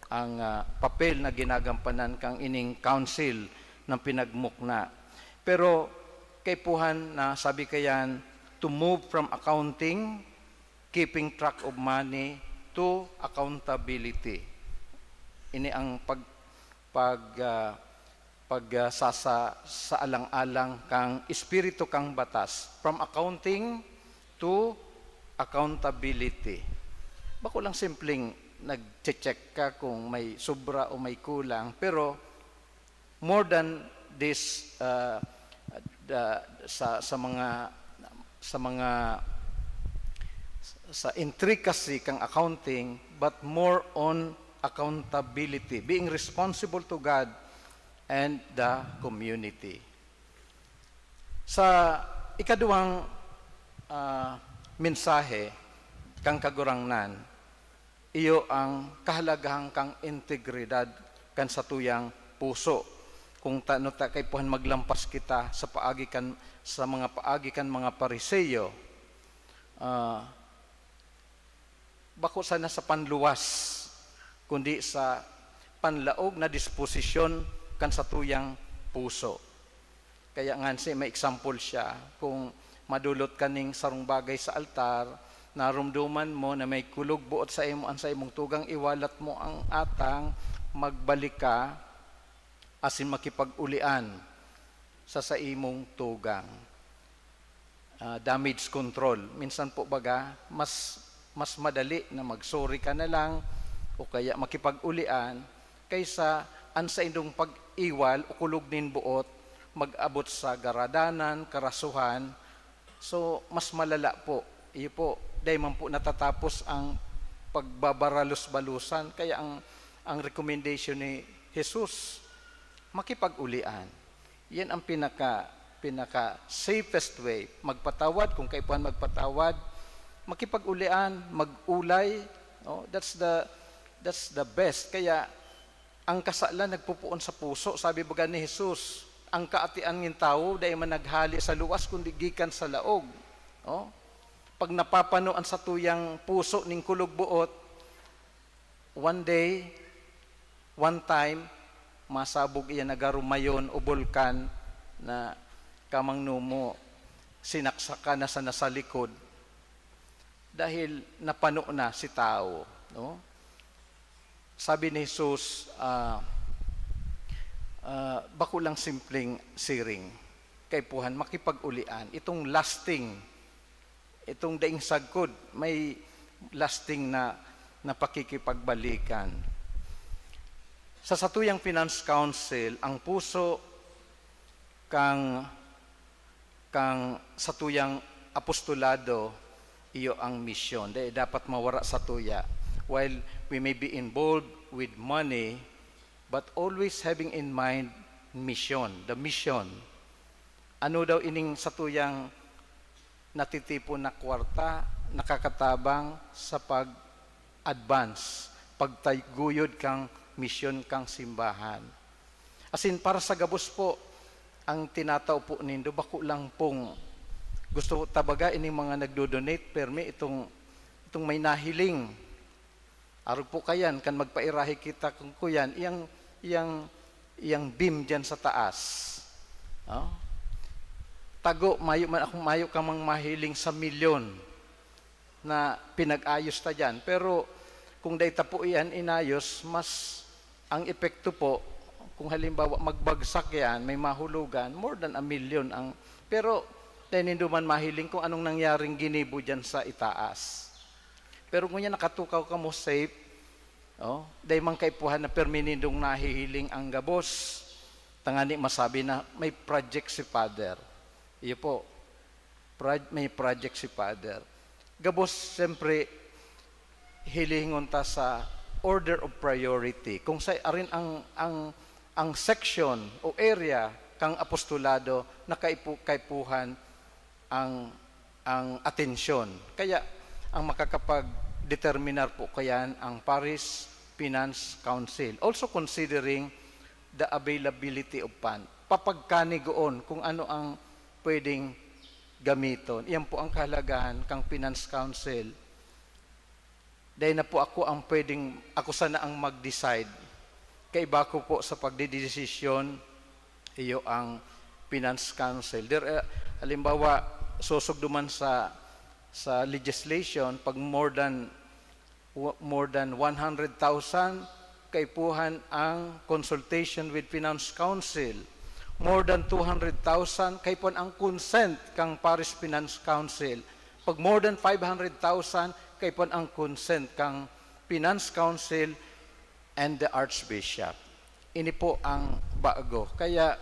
ang, ah, papel na ginagampanan kang ining council na pinagmukna. Pero kaipuhan na sabi kayan, to move from accounting, keeping track of money, to accountability. Ini ang pag-, pag-, ah, pag, ah, sasa-, saalang-alang kang espiritu kang batas, from accounting to accountability. Bako lang simpleng nagche-check ka kung may sobra o may kulang, pero more than this, ah, the, sa, sa mga, sa mga, sa intricacy kang accounting, but more on accountability, being responsible to God and the community. Sa ikaduwang, ah, mensahe kan Kagurangnan, iyo ang kahalagahan kan integridad kan satuyang puso. Kung tano ta kaipuhan maglampas kita sa paagi kan, sa mga paagi kan mga Pariseo, ah, bako sana sa panluwas, kundi sa panlaog na disposisyon kan satuyang puso. Kaya ngansi may example siya, kung madulot ka ning sarong bagay sa altar, narumduman mo na may kulog buot sa imo an saimong tugang, iwalat mo ang atang, magbalik ka, asin makipag-ulian sa saimong tugang. Ah, damage control. Minsan po baga, mas, mas madali na mag-sorry ka na lang o kaya makipag-ulian kaysa an saindong pag-iwal o kulog nin buot mag-abot sa garadanan, karasuhan. So, mas malala po. Iyo po, dai man po natatapos ang pagbabaralos-balusan. Kaya ang, ang recommendation ni Jesus, makipag-ulian. Yan ang pinaka, pinaka safest way. Magpatawad kung kaipuhan magpatawad, makipag-ulian, mag-ulay, no? That's the, that's the best. Kaya ang kasalan nagpupuon sa puso. Sabi baga ni Jesus, "Ang kaatian nin tawo dai man naghale sa luwas kundi gikan sa laog." No? Pag napapano an satuyang puso ning kulog buot, one day, one time, masabog iyan na garumayon o bulkan na kamang numo, sinaksakan na sana sa likod dahil napano na si tawo, no? Sabi ni Jesus, ah, ah, bako lang simpleng siring, kaipuhan, makipag-ulian, itong lasting, itong daing sagkod, may lasting na, na pakikipagbalikan. Sa satuyang Finance Council, ang puso kang, kang satuyang apostolado, iyo ang misyon. Dai dapat mawara satuya. While we may be involved with money, but always having in mind mission, the mission. Ano daw ining satuyang natitipon na kwarta nakakatabang sa pag-advance, pagtaguyod kang misyon kang simbahan? Asin para sa gabos po, ang tinatao po nindo, bako lang pong gusto ta baga ining mga nagdo-donate, permi itong, itong may nahiling. Arog po kayan, kan magpairahi kita kung kuyan, iyang, iyang, iyang beam diyan sa taas. Oh? Tago, mayo man akong, mayo ka mang mahiling sa milyon na pinag-ayos ta diyan. Pero kung dai ta po iyan inayos, mas ang epekto po, kung halimbawa magbagsak yan, may mahulugan, more than a million ang, pero dai nindo man mahiling kung anong nangyaring ginibo diyan sa itaas. Pero ngunyan nakatukaw kamo safe, oh, dai man kaipuhan na permi nindong nahihiling ang gabos, tangani masabi na may project si Father. Iyo po, proj-, may project si Father. Gabos, siyempre, hilingon ta sa order of priority. Kung sa arin ang, ang, ang section o area kang apostolado na kaipu-, kaipuhan ang, ang atensyon. Kaya ang makakapag-determinar po kayan ang Parish Finance Council. Also considering the availability of fund. Papagkanigoon kung ano ang pwedeng gamiton. Iyan po ang kahalagahan kang Finance Council. Dai na po ako ang pwedeng, ako sana ang mag-decide. Kaiba ko po sa pagdidesisyon, iyo ang Finance Council. There, eh, halimbawa, susugduman sa, sa legislation, pag more than, wa-, more than one hundred thousand, kaipuhan ang consultation with Finance Council. More than two hundred thousand, kaipuhan ang consent kang Parish Finance Council. Pag more than five hundred thousand, kaipuhan ang consent kang Finance Council and the Archbishop. Ini po ang bago. Kaya,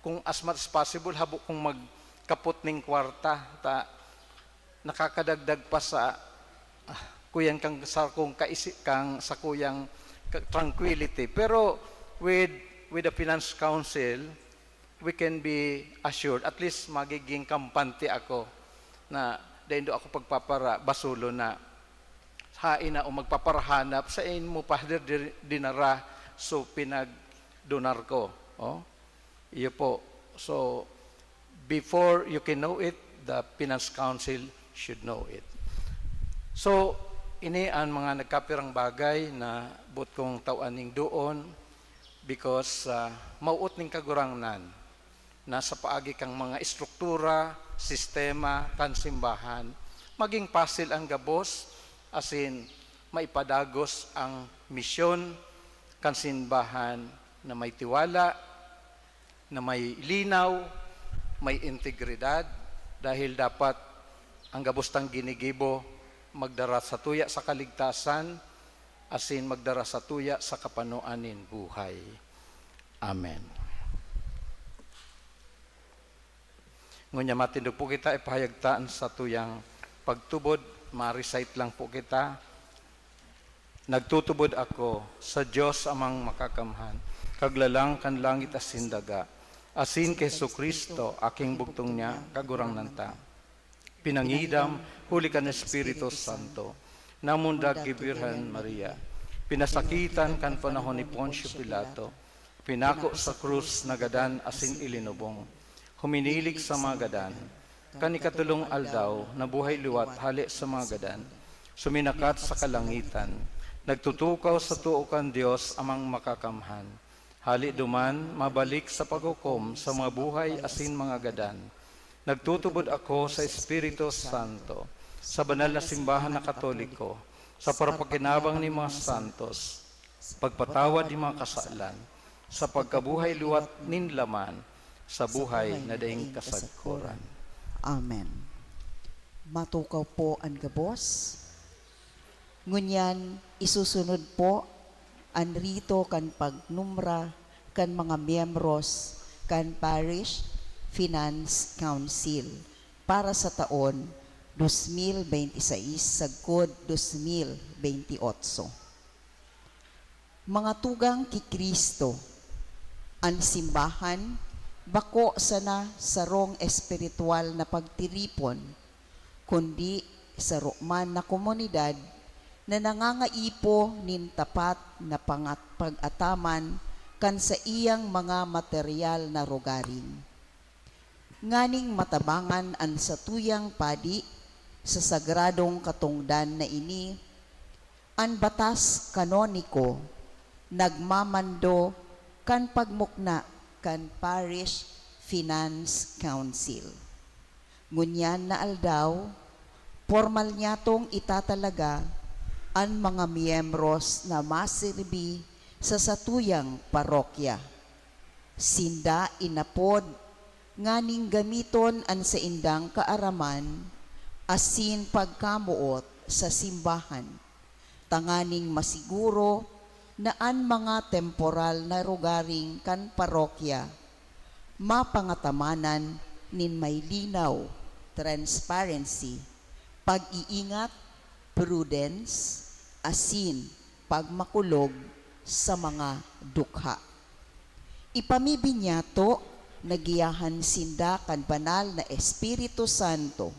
kung as much as possible, habo kong magkapot ning kwarta, ta, nakakadagdag pa sa, ah, kuyan kang, sa kong kaisi-, kang, sa kuyang ka-, tranquility. Pero with, with the Finance Council, we can be assured, at least magiging kampante ako na dai nindo ako pagpapara-, basulon na haen na o magpaparahanap sa imo, Father, di-, dinara, so pinagdonar ko. Oh? Iyo po. So, before you can know it, the Finance Council should know it. So, ini an mga nagkapirang bagay na boot kong tawan ning doon because, ah, mauot ning Kagurangnan na sa paagi kang mga estruktura, sistema kan simbahan, maging pasil an gabos, asin maipadagos ang misyon kan simbahan na may tiwala, na may linaw, may integridad, dahil dapat ang gabos tang ginigibo magdara satuya sa kaligtasan, asin magdara satuya sa kapanoan nin buhay. Amen. Ngunyan matindog po kita, ipahayag ta an satuyang pagtubod, ma-recite lang po kita. Nagtutubod ako sa Dios Amang Makakamhan, Kaglalang kan langit asin daga, asin ki Jesu-Cristo, aking bugtong niya, Kagurangnan ta. Pinangidam huli kan Espiritu Santo, namundag ki Birhen Maria, pinasakitan kan panahon ni Poncio Pilato, pinako sa krus, nagadan asin ilinubong, huminilig sa mga gadan, kan ikatolong aldaw, nabuhay liwat hale sa mga gadan, suminakat sa kalangitan, nagtutukaw sa too kan Dios Amang Makakamhan. Hale duman, mabalik sa paghukom sa mga buhay asin mga gadan. Nagtutubod ako sa Espiritu Santo, sa banal na simbahan na Katoliko, sa parapakinabang nin mga santos, pagpatawad nin mga kasalan, sa pagkabuhay liwat nin laman, sa buhay na daing kasagkoran. Amen. Matukaw po an gabos. Ngunyan, isusunod po an rito kan pagnumbra kan mga miyembros kan Parish Finance Council para sa taon dos mil bente seis sagkod dos mil bente otso. Mga tugang ki Cristo, an simbahan bako sana sarong espiritual na pagtiripon, kundi saro man na komunidad na nangangaipo nin tapat na pangat-, pag-ataman kan saiyang mga material na rogaring. Nganing matabangan an satuyang padi sa sagradong katongdan na ini, an batas kanoniko nagmamando kan pagmukna kan Parish Finance Council. Ngunyan na aldaw, pormal niyatong itatalaga an mga miyembros na masirbi sa satuyang parokya. Sinda inapod nganing gamiton an saindang kaaraman asin pagkamoot sa simbahan, tanganing masiguro na an mga temporal na rogaring kan parokya mapangatamanan nin may linaw, transparency, pag-iingat, prudence, asin pagmakulog sa mga dukha. Ipamibi niyato na giyahan sinda kan Banal na Espiritu Santo,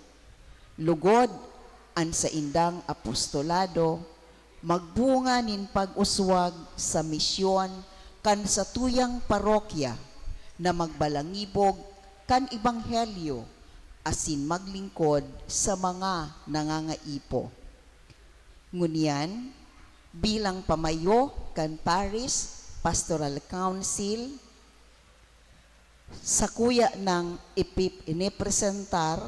lugod an saindang apostolado magbunga nin pag-uswag sa misyon kan satuyang parokya na magbalangibog kan ebanghelyo asin maglingkod sa mga nangangaipo. Ngunyan, bilang pamayo kan Parish Pastoral Council, sakuya nang ipip-, inipresentar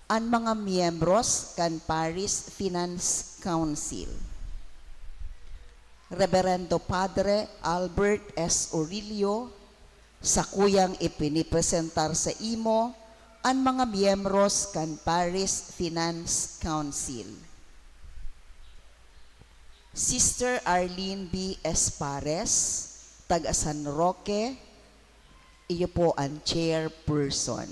an mga miyembros kan Parish Finance Council. Reverendo Padre Albert S. Orillo, sakuyang ipinipresentar sa imo an mga miyembros kan Parish Finance Council. Sister Arlene B. Espares, taga San Roque, iyo po an chairperson.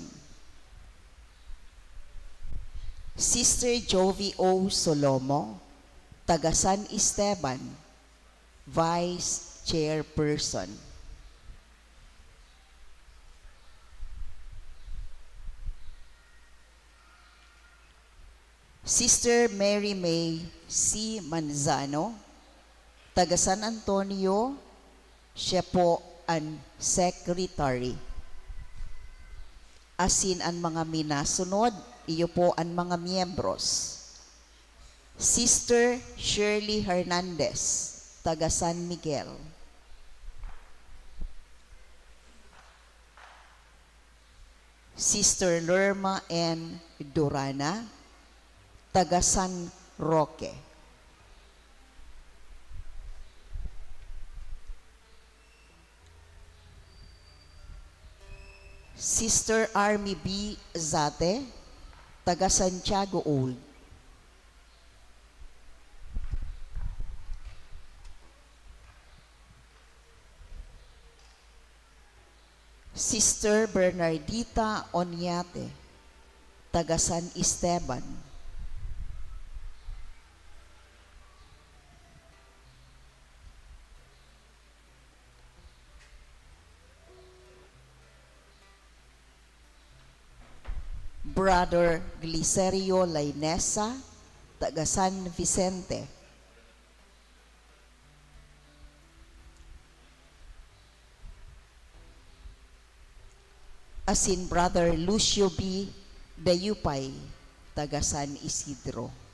Sister Jovi O. Solomo, taga San Esteban, vice chairperson. Sister Mary May C. Manzano, taga San Antonio, siya po an secretary. Asin an mga minasunod, iyo po an mga miyembros. Sister Shirley Hernandez, taga San Miguel. Sister Lerma N. Durana, taga San Roque. Sister Army B. Zate, taga Santiago Old. Sister Bernardita Onyate, taga San Esteban. Brother Glicerio Lainesa, taga San Vicente. Asin Brother Lucio B. Dayupay, taga San Isidro.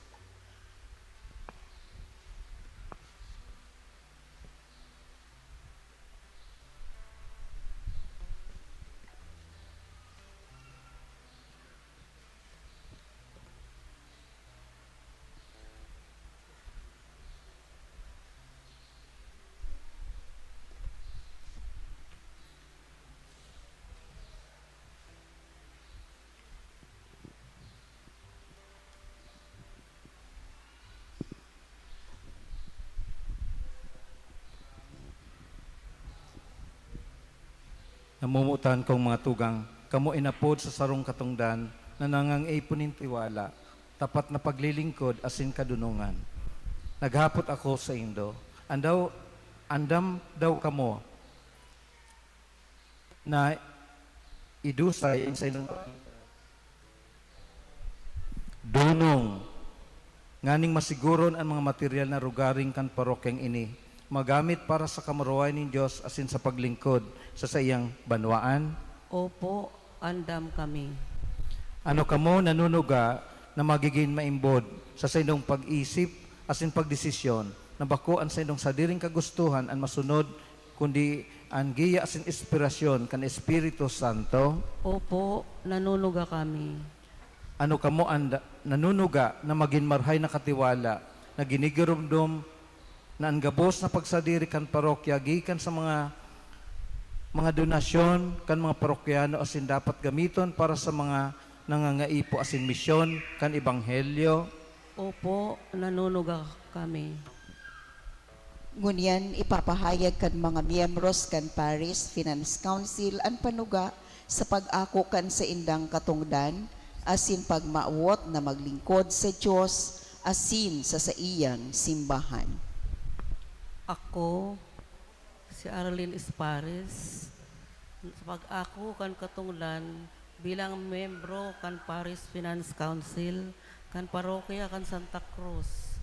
Namomotan kong mga tugang, kamo inapod sa sarong katongdan na nangangaipon nin tiwala, tapat na paglilingkod asin kadunongan. Naghapot ako saindo, andaw, andam daw kamo na idusay ang saindong dunong, nganing masiguron an mga materyal na rogaring kan parokyang ini magamit para sa kamurawayan nin Dios asin sa paglingkod sa saiyang banwaan? Opo, andam kami. Ano kamo nanunuga na magigin maimbod sa saindong pag-isip asin pagdesisyon na bako an saindong sadiring kagustohan an masunod kundi an giya asin inspirasyon kan Espiritu Santo. Opo, nanunuga kami. Ano kamo an da- nanunuga na magin marhay na katiwala na ginigiromdom na an gabos na pagsadiri kan parokya gikan sa mga mga donasyon kan mga parokyano asin dapat gamiton para sa mga nangangaipo asin misyon kan Ebanghelyo? Opo, nanunuga kami. Ngunyan, ipapahayag kan mga miyembros kan Parish Finance Council an panuga sa pag-ako kan saindang katongdan asin pagmawot na maglingkod sa Dios asin sa saiyang simbahan. Ako, si Arlene Espares, sa pag-ako kan katongdan bilang miyembro kan Parish Finance Council kan Parokya kan Santa Cruz,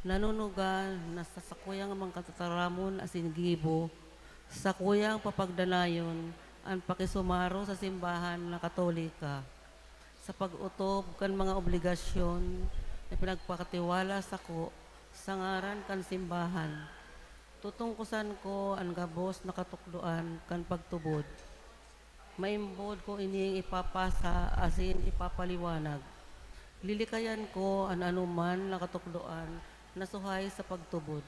nanunuga na sa sakuyang mga katataramon asin gibo, sakuyang papagdanayon an pakisumaro sa simbahan na Katolika sa pag-otob kan mga obligasyon na pinagpakatiwala sako sa ngaran kan simbahan. Tutungkosan ko an gabos na katukdoan kan pagtubod. Maimbod ko ining ipapasa asin ipapaliwanag. Lilikayan ko an anoman na katukdoan na suhay sa pagtubod.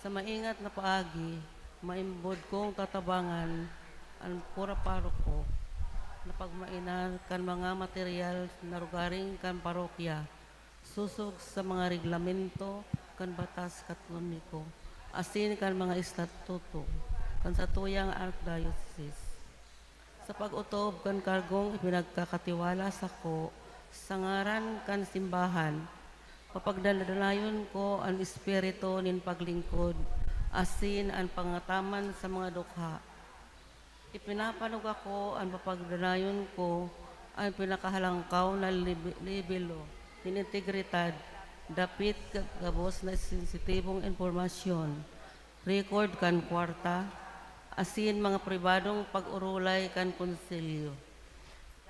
Sa maingat na paagi, maimbod kong tatabangan an pura-paroko na pagmaina kan mga materyal na rogaring kan parokya, sosog sa mga reglamento kan batas Katolika asin kan mga estatuto kan satuyang arkidiocesis. Sa pag-otob kan kargong ipinagkakatiwala sako sa ngaran kan simbahan, papagdadanayon ko an espiritu nin paglingkod asin an pangataman sa mga dukha. Ipinapanuga ko an papagdanayon ko an pinakahalangkaw na libi- libelo nin integridad dapit ka gabos na sensitibong impormasyon, record kan kwarta, asin mga pribadong pag-orolay kan Konsilyo.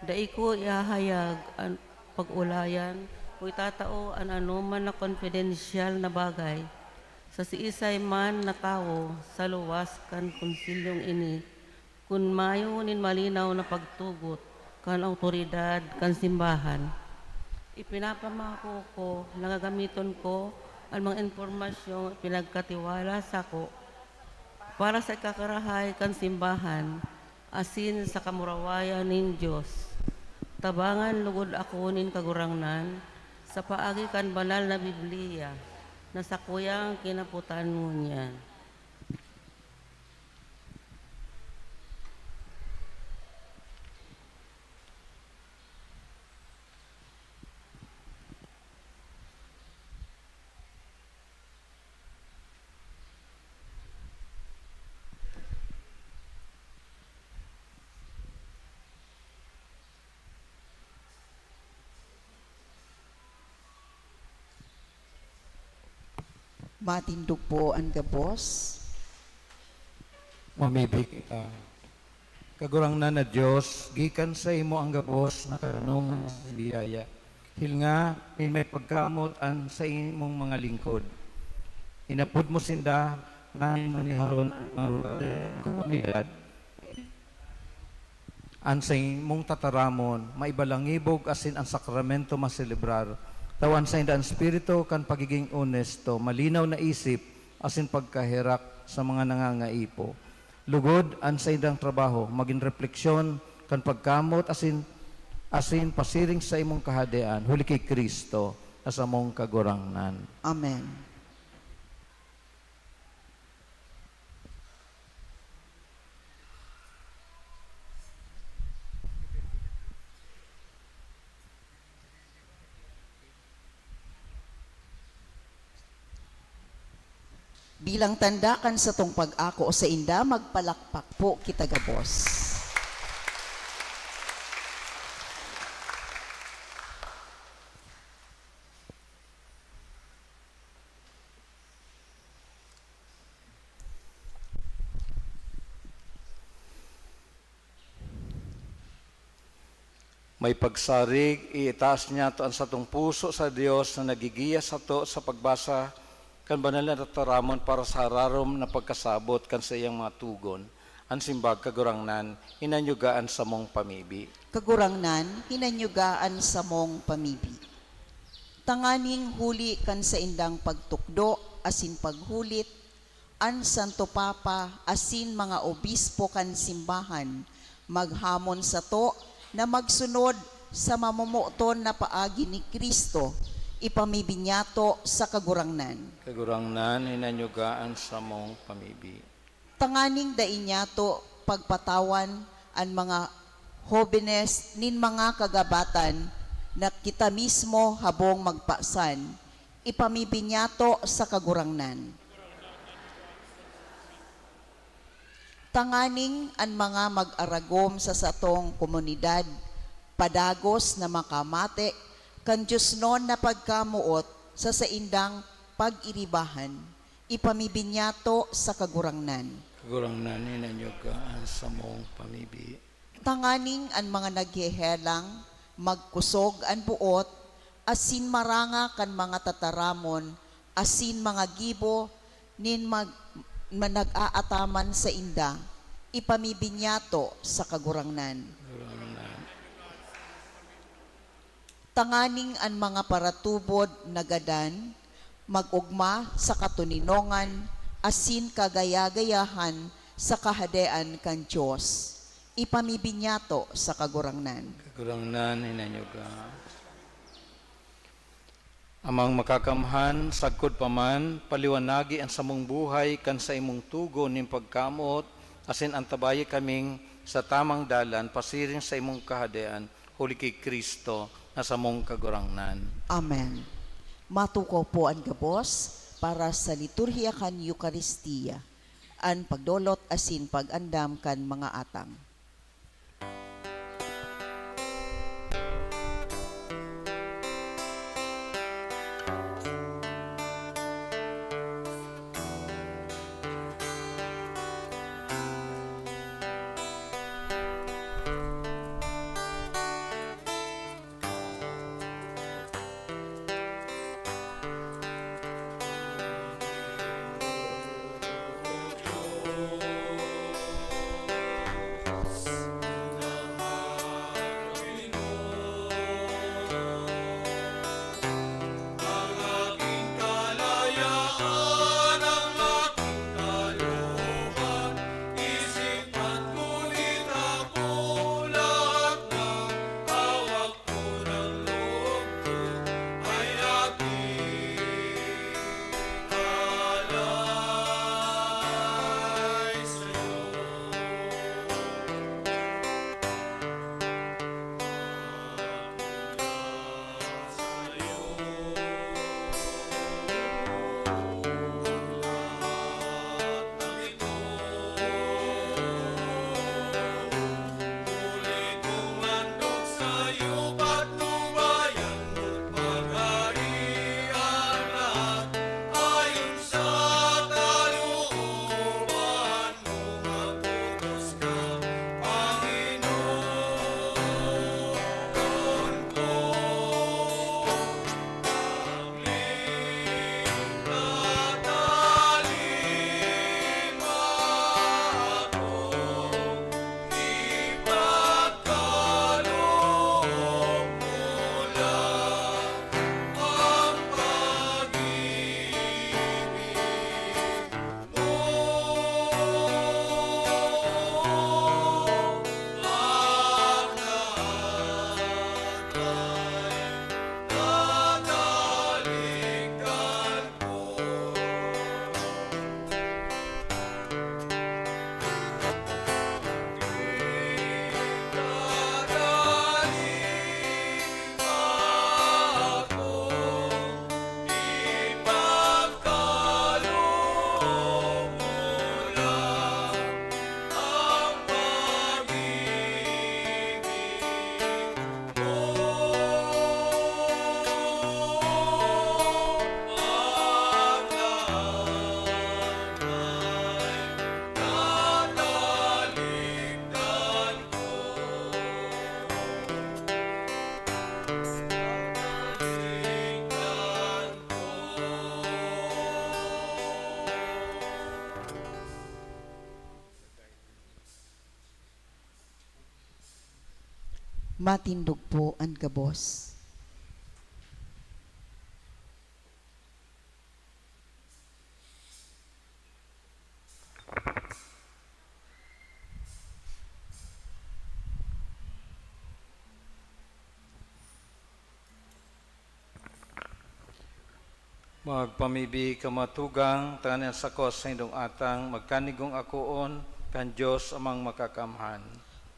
Dai ko ihahayag an pag-olayan o itatao an anoman na konpidensyal na bagay sa siisay man na tawo sa luwas kan Konsilyong ini, kun mayo nin malinaw na pagtugot kan awtoridad kan simbahan. Ipinapamako ko na gagamiton ko an mga impormasyong ipinagkatiwala sako para sa ikakarahay kan simbahan asin sa kamurawayan nin Dios. Tabangan logod ako nin Kagurangnan sa paagi kan Banal na Biblia na sakuyang kinapotan ngunyan. Matindog po an gabos. Mamibi kita. Kagurangnan na Dios, gikan saimo ang gabos na karunungan asin biyaya. Hilnga nin may pagkamoot an saimong mga lingkod. Inapod mo sinda nganing maniharon an mga rogaring kan komunidad. An saimong tataramon, maibalangibog asin an sakramento maselebrar. Tawan sainda an espiritu kan pagiging onesto, malinaw na isip, asin pagkaherak sa mga nangangaipo. Lugod an saindang trabaho magin repleksyon kan pagkamoot asin, asin pasiring sa saimong Kahadean, huli ki Cristo na samong Kagurangnan. Amen. Bilang tanda kan satong pag-ako sainda, magpalakpak po kita gabos. May pagsarig, iitaas niyato an satong puso sa Dios na nagigiya sato sa pagbasa Kan banal na tataramon para sa hararom na pagkasabot kan saiyang mga tugon, an simbag, Kagurangnan, hinanyuga an samong pamibi. Kagurangnan, hinanyuga an samong pamibi. Tanganing huli kan saindang pagtukdo asin paghulit, an Santo Papa asin mga obispo kan simbahan maghamon sato na magsunod sa mamomoton na paagi ni Cristo, ipamibinyato sa Kagurangnan. Kagurangnan, hinanyuga an samong pamibi. Tanganing dai niyato pagpatawan an mga hobenes nin mga kagabatan na kita mismo habong magpasan, ipamibinyato sa Kagurangnan. Tanganing an mga mag-aragom sa satong komunidad padagos na makamate kan diosnon na pagkamoot sa saindang pag-iribahan, ipamibinyato sa Kagurangnan. Kagurangnan, hinanyuga an samong pamibi. Tanganing an mga naghehelang magkusog an boot asin maranga kan mga tataramon asin mga gibo nin mag-, nag-aataman sainda, ipamibinyato sa Kagurangnan. Tanganing an mga paratubod na gadan mag-ogma sa katoninongan asin kagaya-gayahan sa Kahadean kan Dios, ipamibinyato sa Kagurangnan. Kagurangnan, hinanyuga. Amang Makakamhan, sagkod pa man, paliwanagi an samong buhay kan saimong tugon nin pagkamoot, asin antabayi kaming sa tamang dalan pasiring sa imong Kahadean, huli ki Cristo na samong Kagurangnan. Amen. Matukaw po an gabos para sa liturhiya kan Eukaristia, an pagdolot asin pag-andam kan mga atang. Patindog po an gabos. Magpamibi ka, mga tugang, tanganing an sako saindong atang magkanigong akoon kan Dios Amang Makakamhan.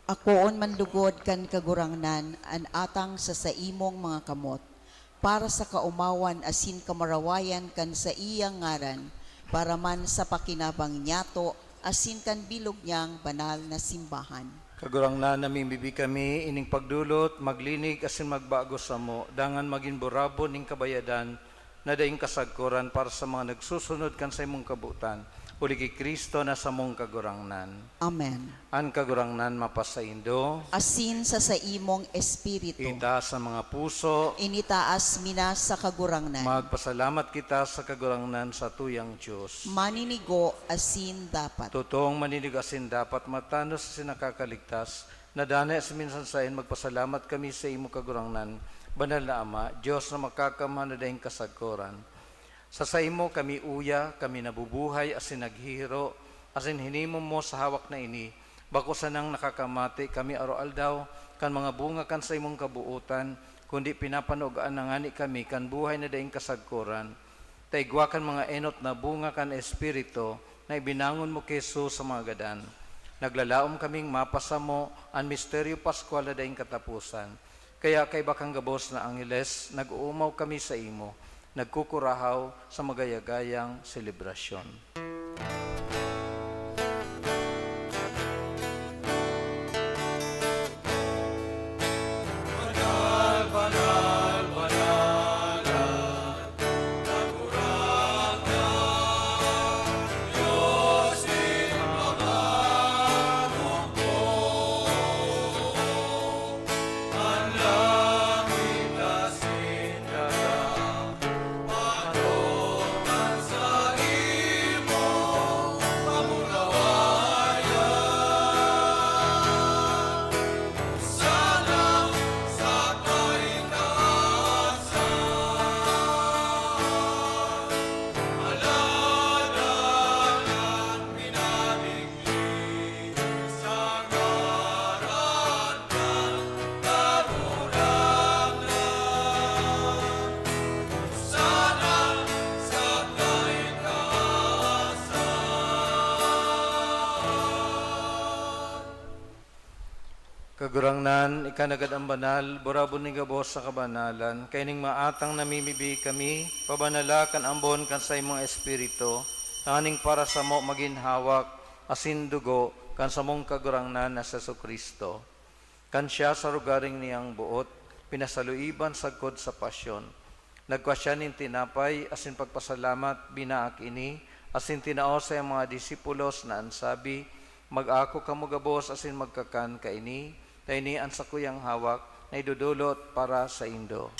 Akoon man lugod kan Kagurangnan an atang sa saimong mga kamot, para sa kaomawan asin kamurawayan kan saiyang ngaran, para man sa pakinabang niyato asin kan bilog niyang banal na simbahan. Kagurangnan, namimibi kami ining pagdolot, maglinig asin magbago samo, dangan magin burabon nin kabayadan na daing kasagkoran para sa mga nagsusunod kan saimong kabotan, huli ki Cristo na samong Kagurangnan. Amen. An Kagurangnan mapasaindo. Asin sa saimong espiritu. Itaas an mga puso. Initaas mi na sa Kagurangnan. Magpasalamat kita sa Kagurangnan, satuyang Dios. Maninigo asin dapat. Totoong maninigo asin dapat, matanos asin nakakaligtas, na danay asin minsan saen magpasalamat kami saimo, Kagurangnan, Banal na Ama, Dios na makakamhan na daing kasagkoran. Sa saimo kami uya, kami nabubuhay asin naghihiro, asin hinimo mo sa hawak na ini, bako sanang nakakamate kami aroaldaw kan mga bunga kan saimong kabootan, kundi pinapanugaan na ngani kami kan buhay na daing kasagkoran, ta igwa kan mga enot na bunga kan Espiritu na ibinangon mo ki Jesus sa mga gadan. Naglalaom kaming mapasamo an misteryo paskwal na daing kataposan. Kaya kaiba kan gabos na angheles, nag-oomaw kami saimo, nagkukurahaw sa magaya-gayang selebrasyon. Kagurangnan, ika nanggad an banal, burabon nin gabos sa kabanalan. Kaining maatang namimibi kami, pabanala kan ambon kan saimong Espiritu, tanganing para samo magin hawak asin dugo kan samong Kagurangnan na si Jesu-Cristo. Kan siya sa rogaring niyang boot, pinasaluiban sagkod sa pasyon, nagkua siya nin tinapay asin pagpasalamat, binaak ini, asin tinao sa iyang mga disipulos na an sabi, "Mag-ako kamo gabos asin magkakan kaini, ta ini an sakuyang hawak na idodolot para saindo."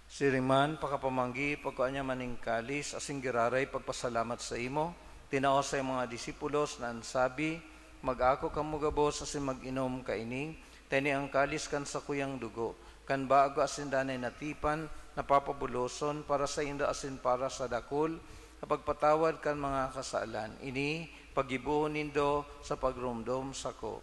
Siring man, pakapamanggi, pagkua niya man nin kalis asin giraray pagpasalamat saimo, tinao sa iyang mga disipulos na an sabi, "Mag-ako kamo gabos asin mag-inom kaini, ta ini an kalis kan sakuyang dugo, kan bago asin danay na tipan na papabuloson para saindo asin para sa dakul, sa pagpatawad kan mga kasalan. Ini paggibohon nindo sa pagromdom sako."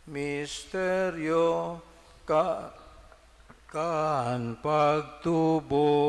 Misteryo ka-, kan pagtubod.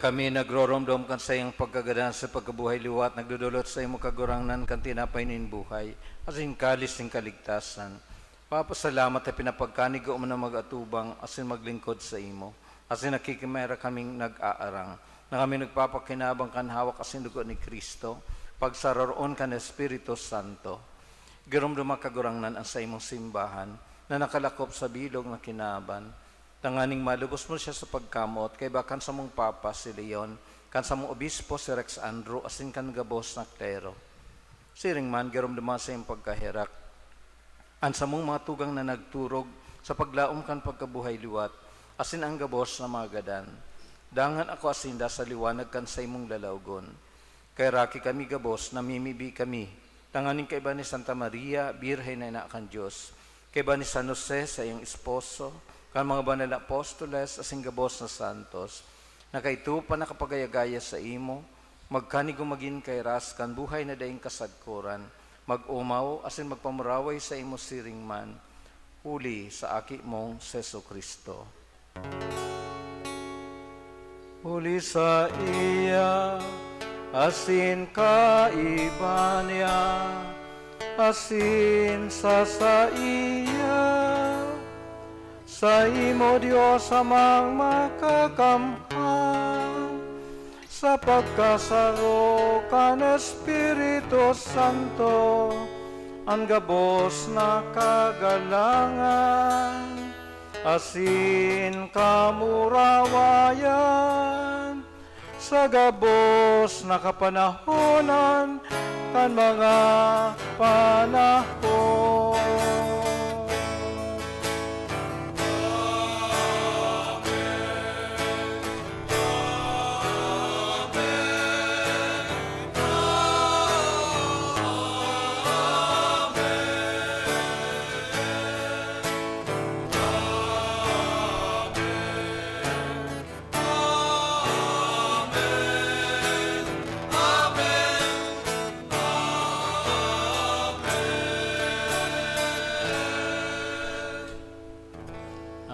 Kami nagroromdom kan saiyang pagkagadan sa pagkabuhay liwat, nagdodolot sa imo Kagurangnan kan tinapay nin buhay, asin kalis nin kaligtasan. Papasalamat ta pinapagkanigo mo na mag-atubang asin maglingkod sa imo, asin nakikimera kaming nag-aarang, na kami nagpapakinabang kan hawak asin dugo ni Cristo, pagsararoon kan Espiritu Santo. Giromdoma, Kagurangnan, an saimong simbahan na nakalakop sa bilog na kinaban, tanganing malubos mo siya sa pagkamoot kaiba kan samong Papa, si Leon, kan samong Obispo, si Rex Andrew, asin kan gabos na klero. Siring man, giromdoma sa iyong pagkaherak an samong mga tugang na nagturog sa paglaom kan pagkabuhay liwat, asin an gabos na mga gadan. Dangan ako asinda sa liwanag kan saimong lalawgon. Kaheraki kami gabos, namimibi kami, tanganing kaiba ni Santa Maria, Birhen na ina kan Dios, kaiba ni San Jose, saiyang esposo, kan mga banal na apostoles, asin gabos na santos, na kaidto pa nakapagaya-gaya saimo, magkanigo magin kairas kan buhay na daing kasagkoran, mag-omaw asin magpamuraway saimo siring man, huli sa Aki mong si Jesu-Cristo. Huli saiya, asin kaiba niya, asin sa saiya, saimo, Dios Amang Makakamhan, sa pagkasaro kan Espiritu Santo, an gabos na kagalangan asin kamurawayan, sa gabos na kapanahonan kan mga panahon.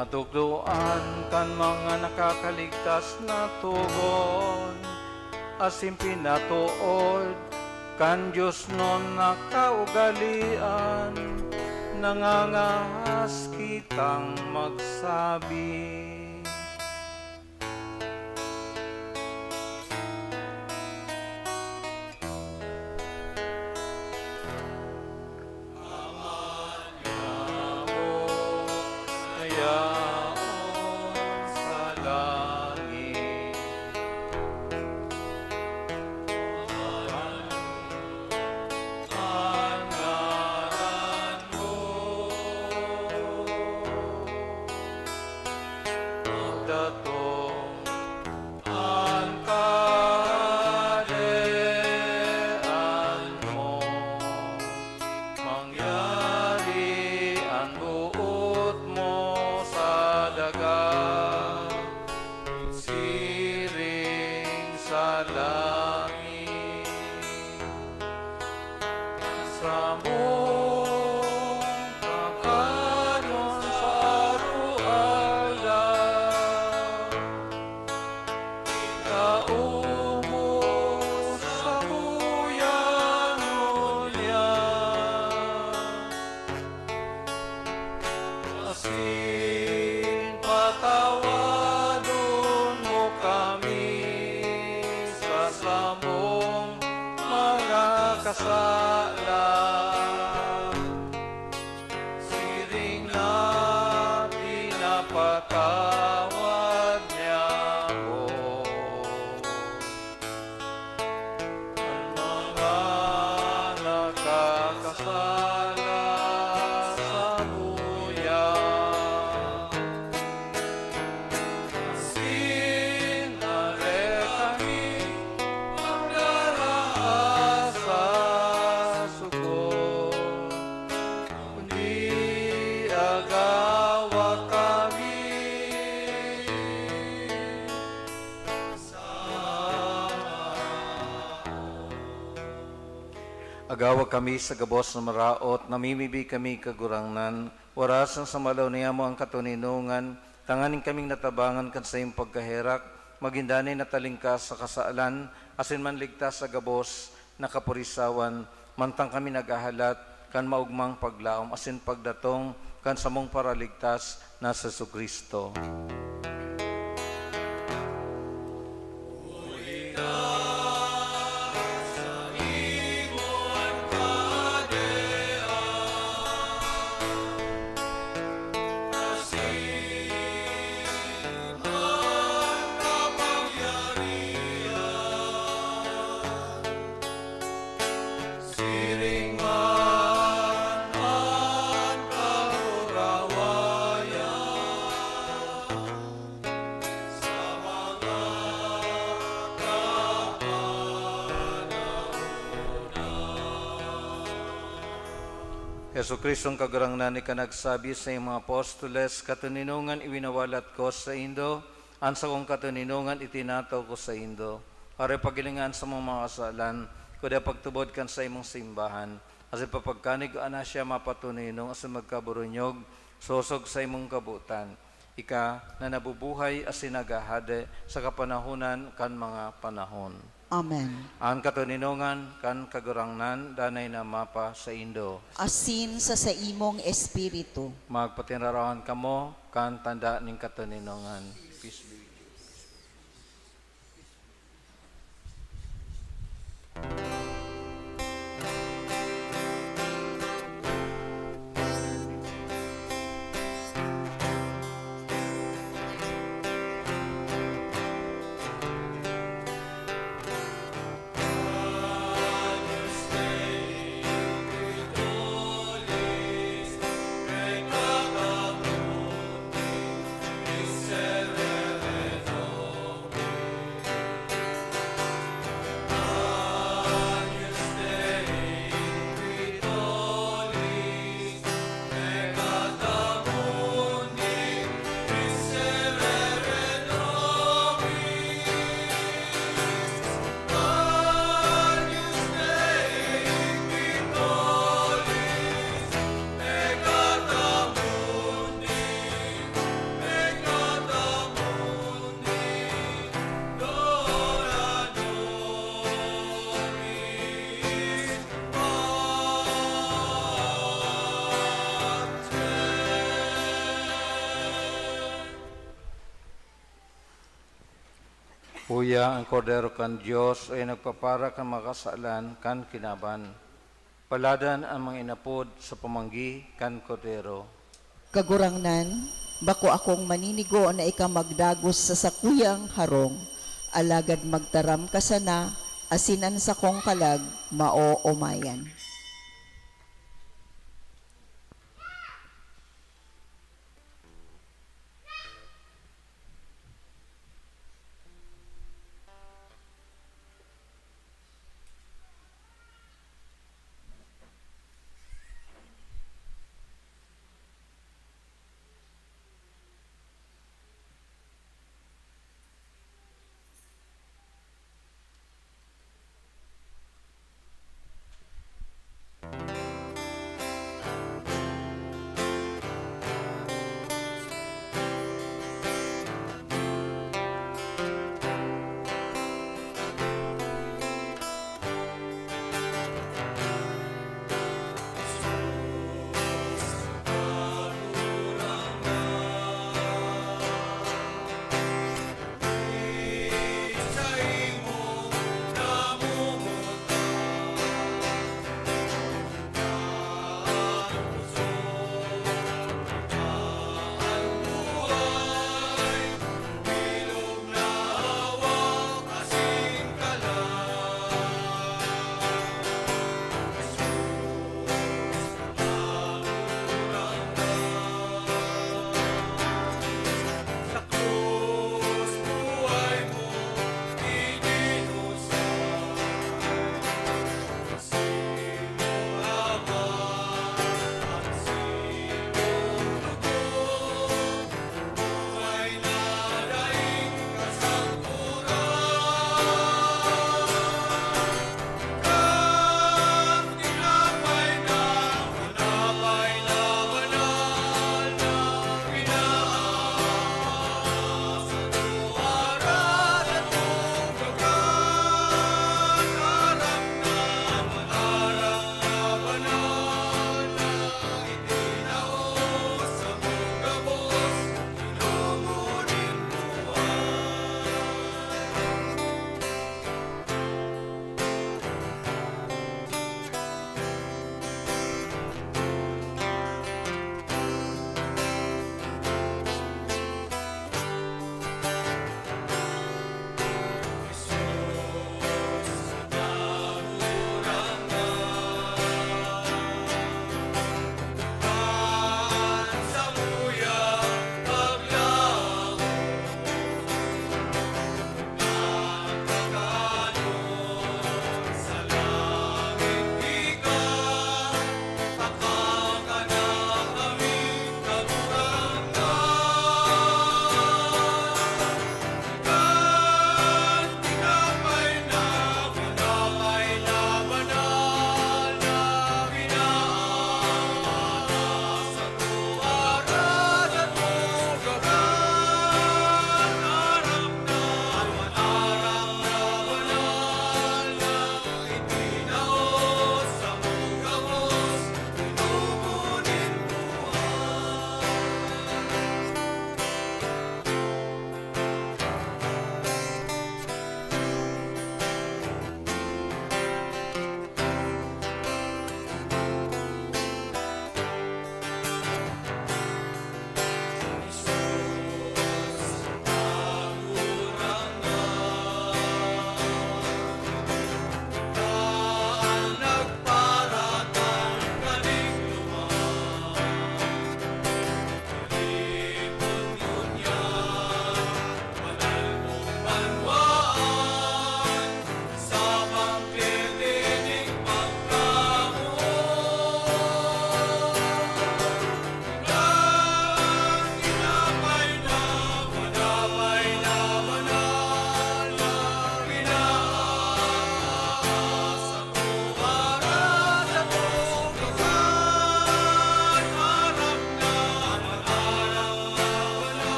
Natukdoan kan mga nakakaligtas na togon, asin pinatood kan diosnon na kaugalean, nangangahas kitang magsabi. Ama niamo na yaon sa langit, an ngaran mo, magdatong an kahadean mo, mangyari an boot mo sa daga, siring sa langit. Samong kakanon sa aroaldaw, igao mo sakuya ngunyan, asin patawadon mo kami sa samong mga kasala, siring na pinapatawad niamo an mga nakakasala samuya. Asin dai kami pagdara sa sugod, kundi agawa kami sa Agawa kami sa gabos na maraot, namimibi kami, Kagurangnan, warasan sa malaw niyamo an katoninongan, tanganing kaming natabangan kan saiyong pagkaherak, Magin danay natalingkas sa kasalan asin manligtas sa gabos na kapurisawan, mantang kami naghahalat kan maogmang paglaom asin pagdatong kan samong Paraligtas na si Jesu-Cristo. Siring man an kagurawayan sa mga kapanahonan. Jesu-Cristong Kagurangnan, ika nagsabi sa iyong mga apostoles, "Katoninongan iwinawalat ko saindo, an sakong katoninongan itinataw ko saindo." Aroy, paghilinga an samong mga kasalan, kuda pagtubod kan saimong simbahan, asin papagkanig ana siya mapatoninong asin magkaburunyog, sosog sa imong kabotan. Ika na nabubuhay asin naghahade sa kapanahonan kan mga panahon. Amen. An katoninongan kan Kagurangnan danay na mapasaindo. Asin sa saimong espiritu. Magpatinarawan kamo kan tanda nin katoninongan. Peace be with you. Uya an Kordero kan Dios, uya nagpapara kan mga kasalan kan kinaban. Paladan an mga inapod sa pamanggi kan Kordero. Kagurangnan, bako akong maninigo na ika magdagos sa sakuyang harong, alagad magtaram ka sana, asin an sakong kalag maoomayan.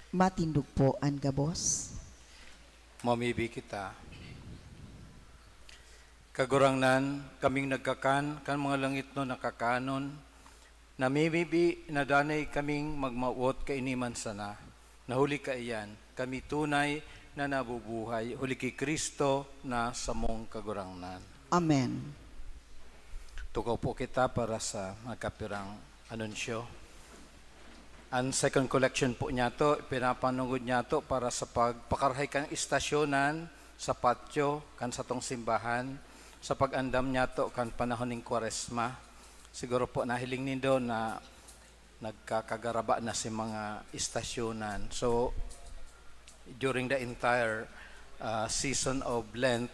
Matindog po an gabos. Mamibi kita. Kagurangnan, kaming nagkakan kan mga langitnon na kakanon, namimibi na danay kaming magmawot kaini man sana, na huli kaiyan, kami tunay na nabubuhay, huli ki Cristo na samong Kagurangnan. Amen. Tukaw po kita para sa mga kapirang anunsyo. An second collection po niyato, pinapanungod niyato para sa pagpakarahay kan istasyonan sa patio kan satong simbahan, sa pag-andam niyato kan panahon nin Kwaresma. Siguro po nahiling nindo na nagkakagaraba na si mga istasyonan. So, during the entire, ah, season of Lent,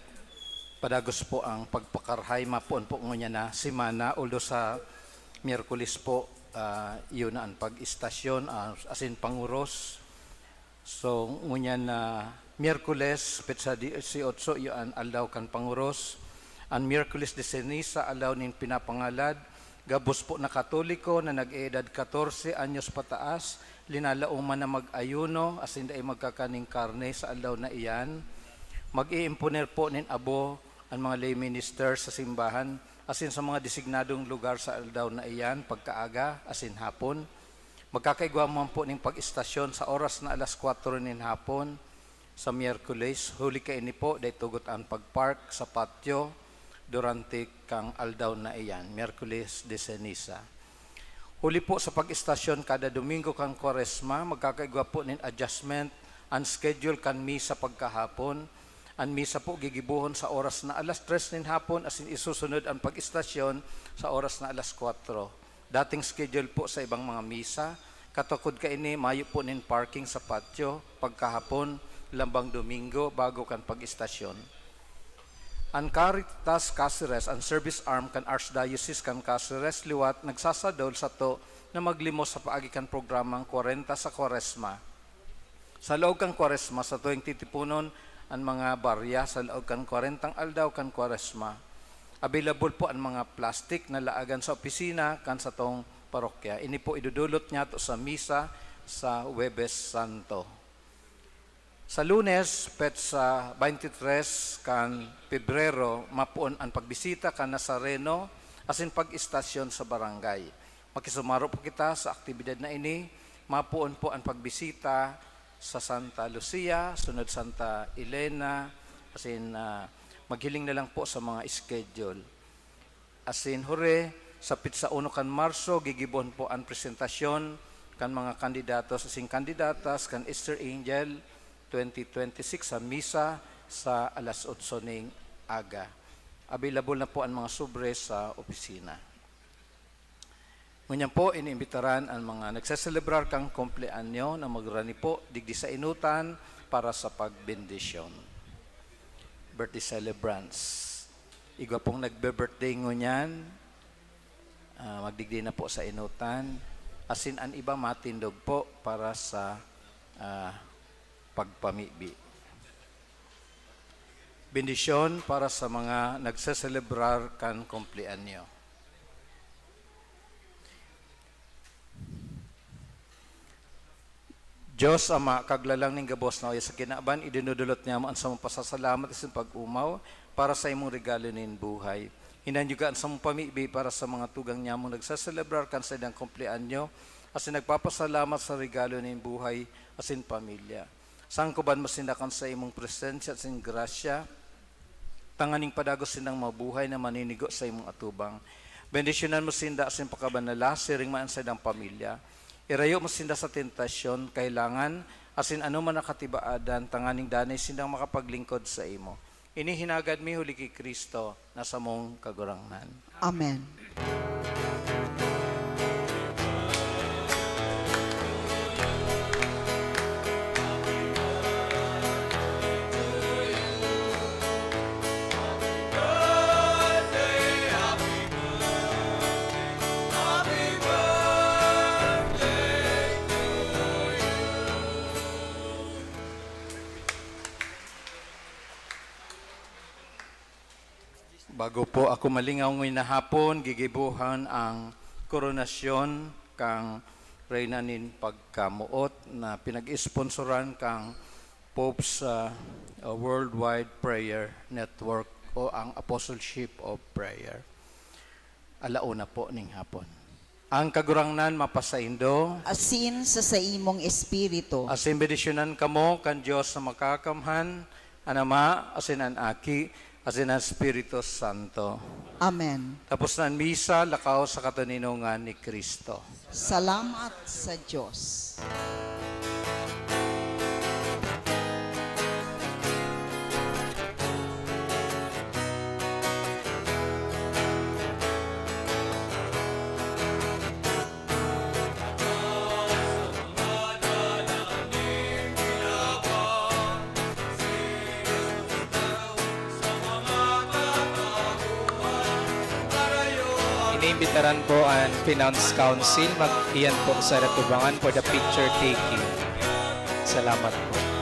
padagos po ang pagpakarahay, mapoon po ngunyan na semana, although sa Miyerkules po, ah, yun na an pag-istasyon, ah, asin panguros. So, ngunyan na Miyerkules, petsa dieciocho, iyo an aldaw kan panguros. An Miyerkules de Ceniza, aldaw nin pinapangalad. Gabos po na Katoliko na nag-eedad katorse anyos pataas, linalaoman na mag-ayuno asin dai magkakan nin karne sa aldaw na iyan. Mag-iimponer po nin abo an mga lay minister sa simbahan asin sa mga designadong lugar sa aldaw na iyan, pagkaaga asin hapon. Magkakaigwa man po nin pag-istasyon sa oras na alas kwatro nin hapon sa Miyerkules. Huli kaini po, dai tugot an pag-park sa patio durante kan aldaw na iyan, Miyerkules de Ceniza. Huli po sa pag-istasyon kada Domingo kan Kwaresma, magkakaigwa po nin adjustment an schedule kan misa pagkahapon. An misa po gigibohon sa oras na alas tres nin hapon asin isusunod an pag-istasyon sa oras na alas kwatro. Dating schedule po sa ibang mga misa. Katukod kaini, mayo po nin parking sa patio pagkahapon, lambang Domingo, bago kan pag-istasyon. An Caritas Caceres, an service arm kan Archdiocese kan Caceres, liwat nagsasadol sato na maglimos sa paagi kan programang kwarenta sa Kwaresma. Sa laog kan Kwaresma, satoing titiponon an mga barya sa laog kan kwarentang aldaw kan Kwaresma. Available po an mga plastik na laagan sa opisina kan satong parokya. Ini po idudulot niyato sa misa sa Huwebes Santo. Sa Lunes, petsa twenty-three kan Pebrero, mapoon an pagbisita kan Nazareno asin pag-istasyon sa barangay. Makisumaro po kita sa aktibidad na ini. Mapoon po an pagbisita sa Santa Lucia, sunod Santa Elena, asin, ah, maghiling na lang po sa mga schedule. Asin hure, sa petsa uno kan Marso, gigibohon po an presentasyon kan mga kandidatos asin kandidatas kan Easter Angel twenty twenty-six sa misa sa alas otso ning aga. Available na po an mga sobre sa opisina. Ngunyan po, iniimbitaran an mga nagseselebrar kan kumpleanyo na magrani po digdi sa enotan para sa pagbendisyon. Birthday celebrants. Igwa pong nagbe-birthday ngunyan, ah, magdigdi na po sa enotan. Asin an iba matindog po para sa, ah, pagpamibi. Bendisyon para sa mga nagseselebrar kan kumpleanyo. Dios Ama, Kaglalang nin gabos na uya sa kinaban, idinudulot niamo an samong pasasalamat asin pag-omaw para sa imong regalo nin buhay. Hinanyuga an samong pamibi para sa mga tugang nyamong nagseselebrar kan saindang kumpleanyo, asin nagpapasalamat sa regalo nin buhay asin pamilya. Sangkoban mo sinda kan sa imong presensya asin grasya, tanganing padagos sindang mabuhay na maninigo sa imong atubang. Bendisyonan mo sinda asin pakabanala, siring man an saindang pamilya. Irayo mo sinda sa tentasyon, kahelangan, asin anoman na katibaadan, tanganing danay sindang makapaglingkod saimo. Ini hinagad mi huli ki Cristo na samong Kagurangnan. Amen. Bago po ako malingaw ngani na hapon, gigibohan ang koronasyon kan Reyna nin Pagkamoot na pinag-esponsoran kang Pope's, ah, ah, Worldwide Prayer Network o ang Apostleship of Prayer. Alauna po ning hapon. Ang Kagurangnan mapasaindo. Asin sa saimong espiritu. Asin bendisyonan kamo kan Dios na Makakamhan, an Ama, asin an Aki, asin an Espiritu Santo. Amen. Tapos na an misa, lakaw sa katoninongan ni Cristo. Salamat sa Dios. Iniimbitaran po an Finance Council. Mag-, iyan po sa tubangan for the picture taking. Salamat po.